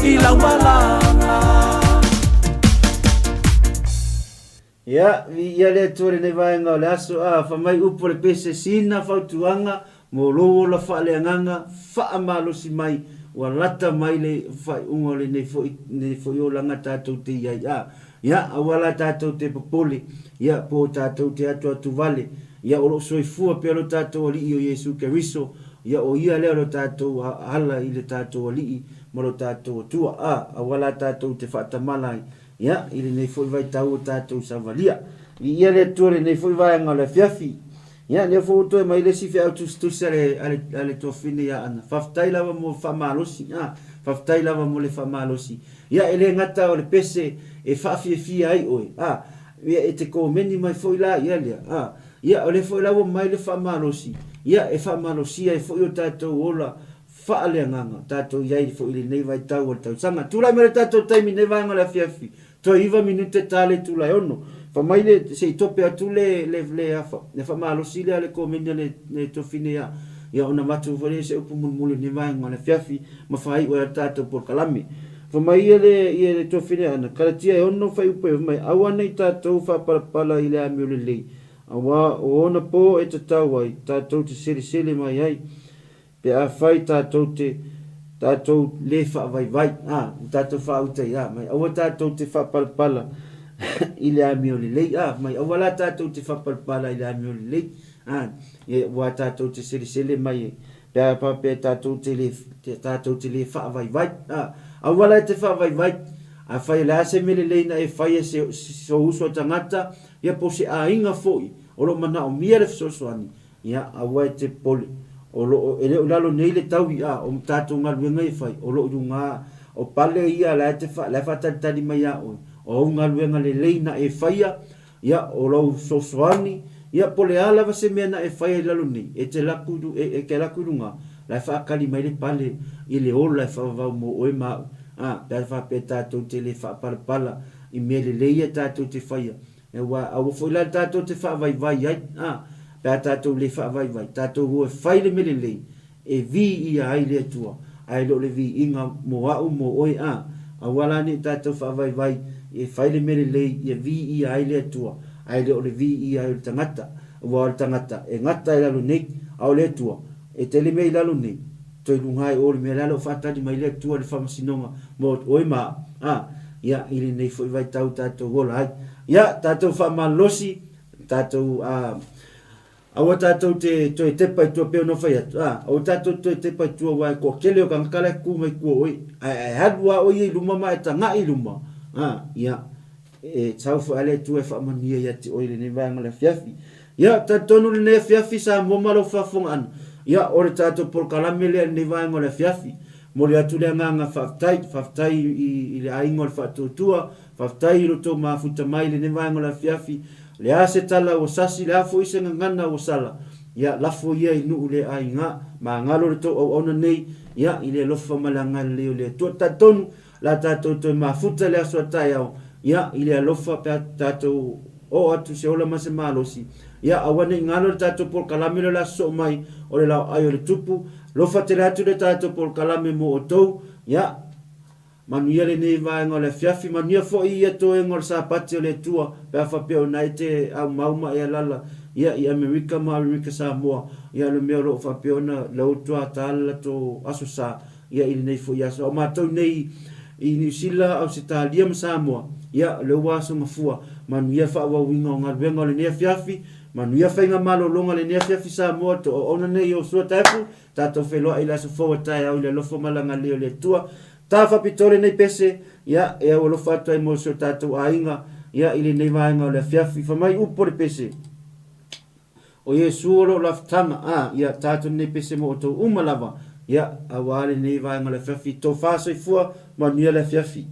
Speaker 4: i lau malaga.
Speaker 2: Ia, viia le Atua i lenei vaega o le aso, a, fai mai upu o le pese, sina fautuaga mo lou ola faaleagaga, faamalosi mai, ua lata mai le faaiuga o lenei foi, lenei foi olaga tatou te i ai, a, ia, aua la tatou te popole, ia, po o tatou te atuatuvale, ia, o lo o soifua pea lo tatou Alii o Iesu Keriso, ia, o Ia lea o lo tatou ala i le tatou Alii ma lo tatou Atua, a, aua la tatou te faatamala ai, Ia, i lenei foi vaitau o tatou savalia. Viia le Atua i lenei foi vaega o le afiafi. Ia, lea foi ua toe mai le isi feau tusitusi a le, a le, a le tuafafine ia Ana. Faafetai lava mo le faamalosi. A, faafetai lava mo le faamalosi. Ia, e le gata o le pese e faafiafia ai oe. A, ia, e te komeni mai foi la ia lea. A, ia, o lea foi la ua mai le faamalosi. Ia, e faamalosia ai foi o tatou ola faaleagaga tatou i ai foi i lenei vaitau o le tausaga. Tulai mai le tatou taimi i lenei vaega o le afiafi, toe iva minute ta le itula e ono. Fai mai le, se i tope atu le, le, le, afa, le faamalosi lea a le komeni a le, le tofine ia, ia ona avatu foi lea se upu mulimuli i lenei vaega o le afiafi ma faaiu ai le tatou polokalame. Fai mai ia le, ia le tofine ana, Kalatia e ono faiupu e fai mai, Aua nei tatou faapalapala i le amio lelei, auā o ona pō e tatau ai, tatou te selesele mai ai. Pe afai tatou te, tatou le faavaivai, a, ua tatou faauta i, a, mai aua tatou te faapalapala i le amio lelei, a, mai aua la tatou te faapalapala i le amio lelei, a, e, ua tatou te selesele mai e, pe a faapea tatou te le, te, tatou te le faavaivai, a, aua la e te faavaivai, Afai o le a se mea lelei na e faia e sou uso a tagata, ia po o se aiga foi o lo o manaomia le fesoasoani, ia aua e te popole. O lo o, e le o i lalo nei le taui'a o tatou galuega ia e fai, o lo o i luga o pale ia la e te la e faatalitali mai ia oe, o au galuega lelei na e faia, ia o lau fesoasoani, ia po o le a lava se mea na e faia i lalo nei, e te laku e te laku i luga, la e faatali mai le pale i le ola e faavavau mo oe ma au. A, pe a faapea tatou te le faapalapala i mea lelei ia tatou te faia, aua aua foi la tatou te faavaivai ai, a, pe a tatou le faavaivai, tatou o e fai le mea lelei, e viia ai le Atua, ae le o le viiga mo au mo oe, a, aua la ne i tatou faavaivai e fai le mea lelei ia viia ai le Atua, ae le o le viia ai o le tagata, aua o le tagata e gata i lalo nei, a o le Atua e tele mea i lalo nei, toe luga ai o le mea la le o faatali mai le Atua i le faamasinoga mo oe ma au, a, ia, i lenei foi vaitau tatou ola ai. Ia, tatou faamalolosi, tatou, a, Aua tatou te toe tepa i tua pei ona fai atu, a, aua tatou te toe tepa i tua aua e toatele o tagata la e tutu mai tua o oe, ae e alu lava oe ia i luma ma e tagai i luma, a, ia, e sau foi lava le Atua e faamanuia ia te oe i lenei vaega o le afiafi. Ia, talitonu lenei afiafi Samoa ma lau faafofogaaga, ia, o le tatou polokalame lea i lenei vaega o le afiafi. Momoli atu le agaga faafetai, faafetai i, i le aiga o le Faatuatua, Faafetai i lo tou mafuta mai i lenei vaega o le afiafi. O le a se tala ua sasi, le a foi se gagana ua sala, ia, lafo ia i nuu le aiga. Magalo le tou auauna nei, ia, i le alofa ma le agalelei o le Atua. Talitonu, la tatou toe mafuta i le aso a taeao, ia, i le alofa pe a tatou oo atu se ola ma se malosi. Ia, aua ne i galo le tatou polokalame lea o le a sosoo mai, o le laoai o le Tupu. Alofa tele atu le tatou polokalame mo outou, ia, Manuia lenei vaega o le afiafi, manuia foi ia toega o le Sapati o le Atua, pe a faapea o na e te aumau ma e alala, ia, i Amerika ma Amerika Samoa, ia, o le mea o lo o faapea ona lautu a ta le latou aso sa, ia, i lenei foi aso. A o matou nei i Niu Sila, Ausetalia ma Samoa, ia, o lea ua aso gafua, manuia faaauauina o galuega o lenei afiafi, manuia faigamalologa o lenei afiafi Samoa, to auauna nei Iosua Taefu, Tatou feiloai i le aso fou a taeao i le alofa ma le agalelei o le Atua. Ta faapitoa lenei pese, ia, e au alofa atu ai mo si o tatou aiga, ia, i lenei vaega o le afiafi. Fai mai upu o le pese, O Iesu o lou lafutaga, a, ia, tatou lenei pese mo outou uma lava, ia, aua lenei vaega o le afiafi. Tofa soifua, manuia le afiafi.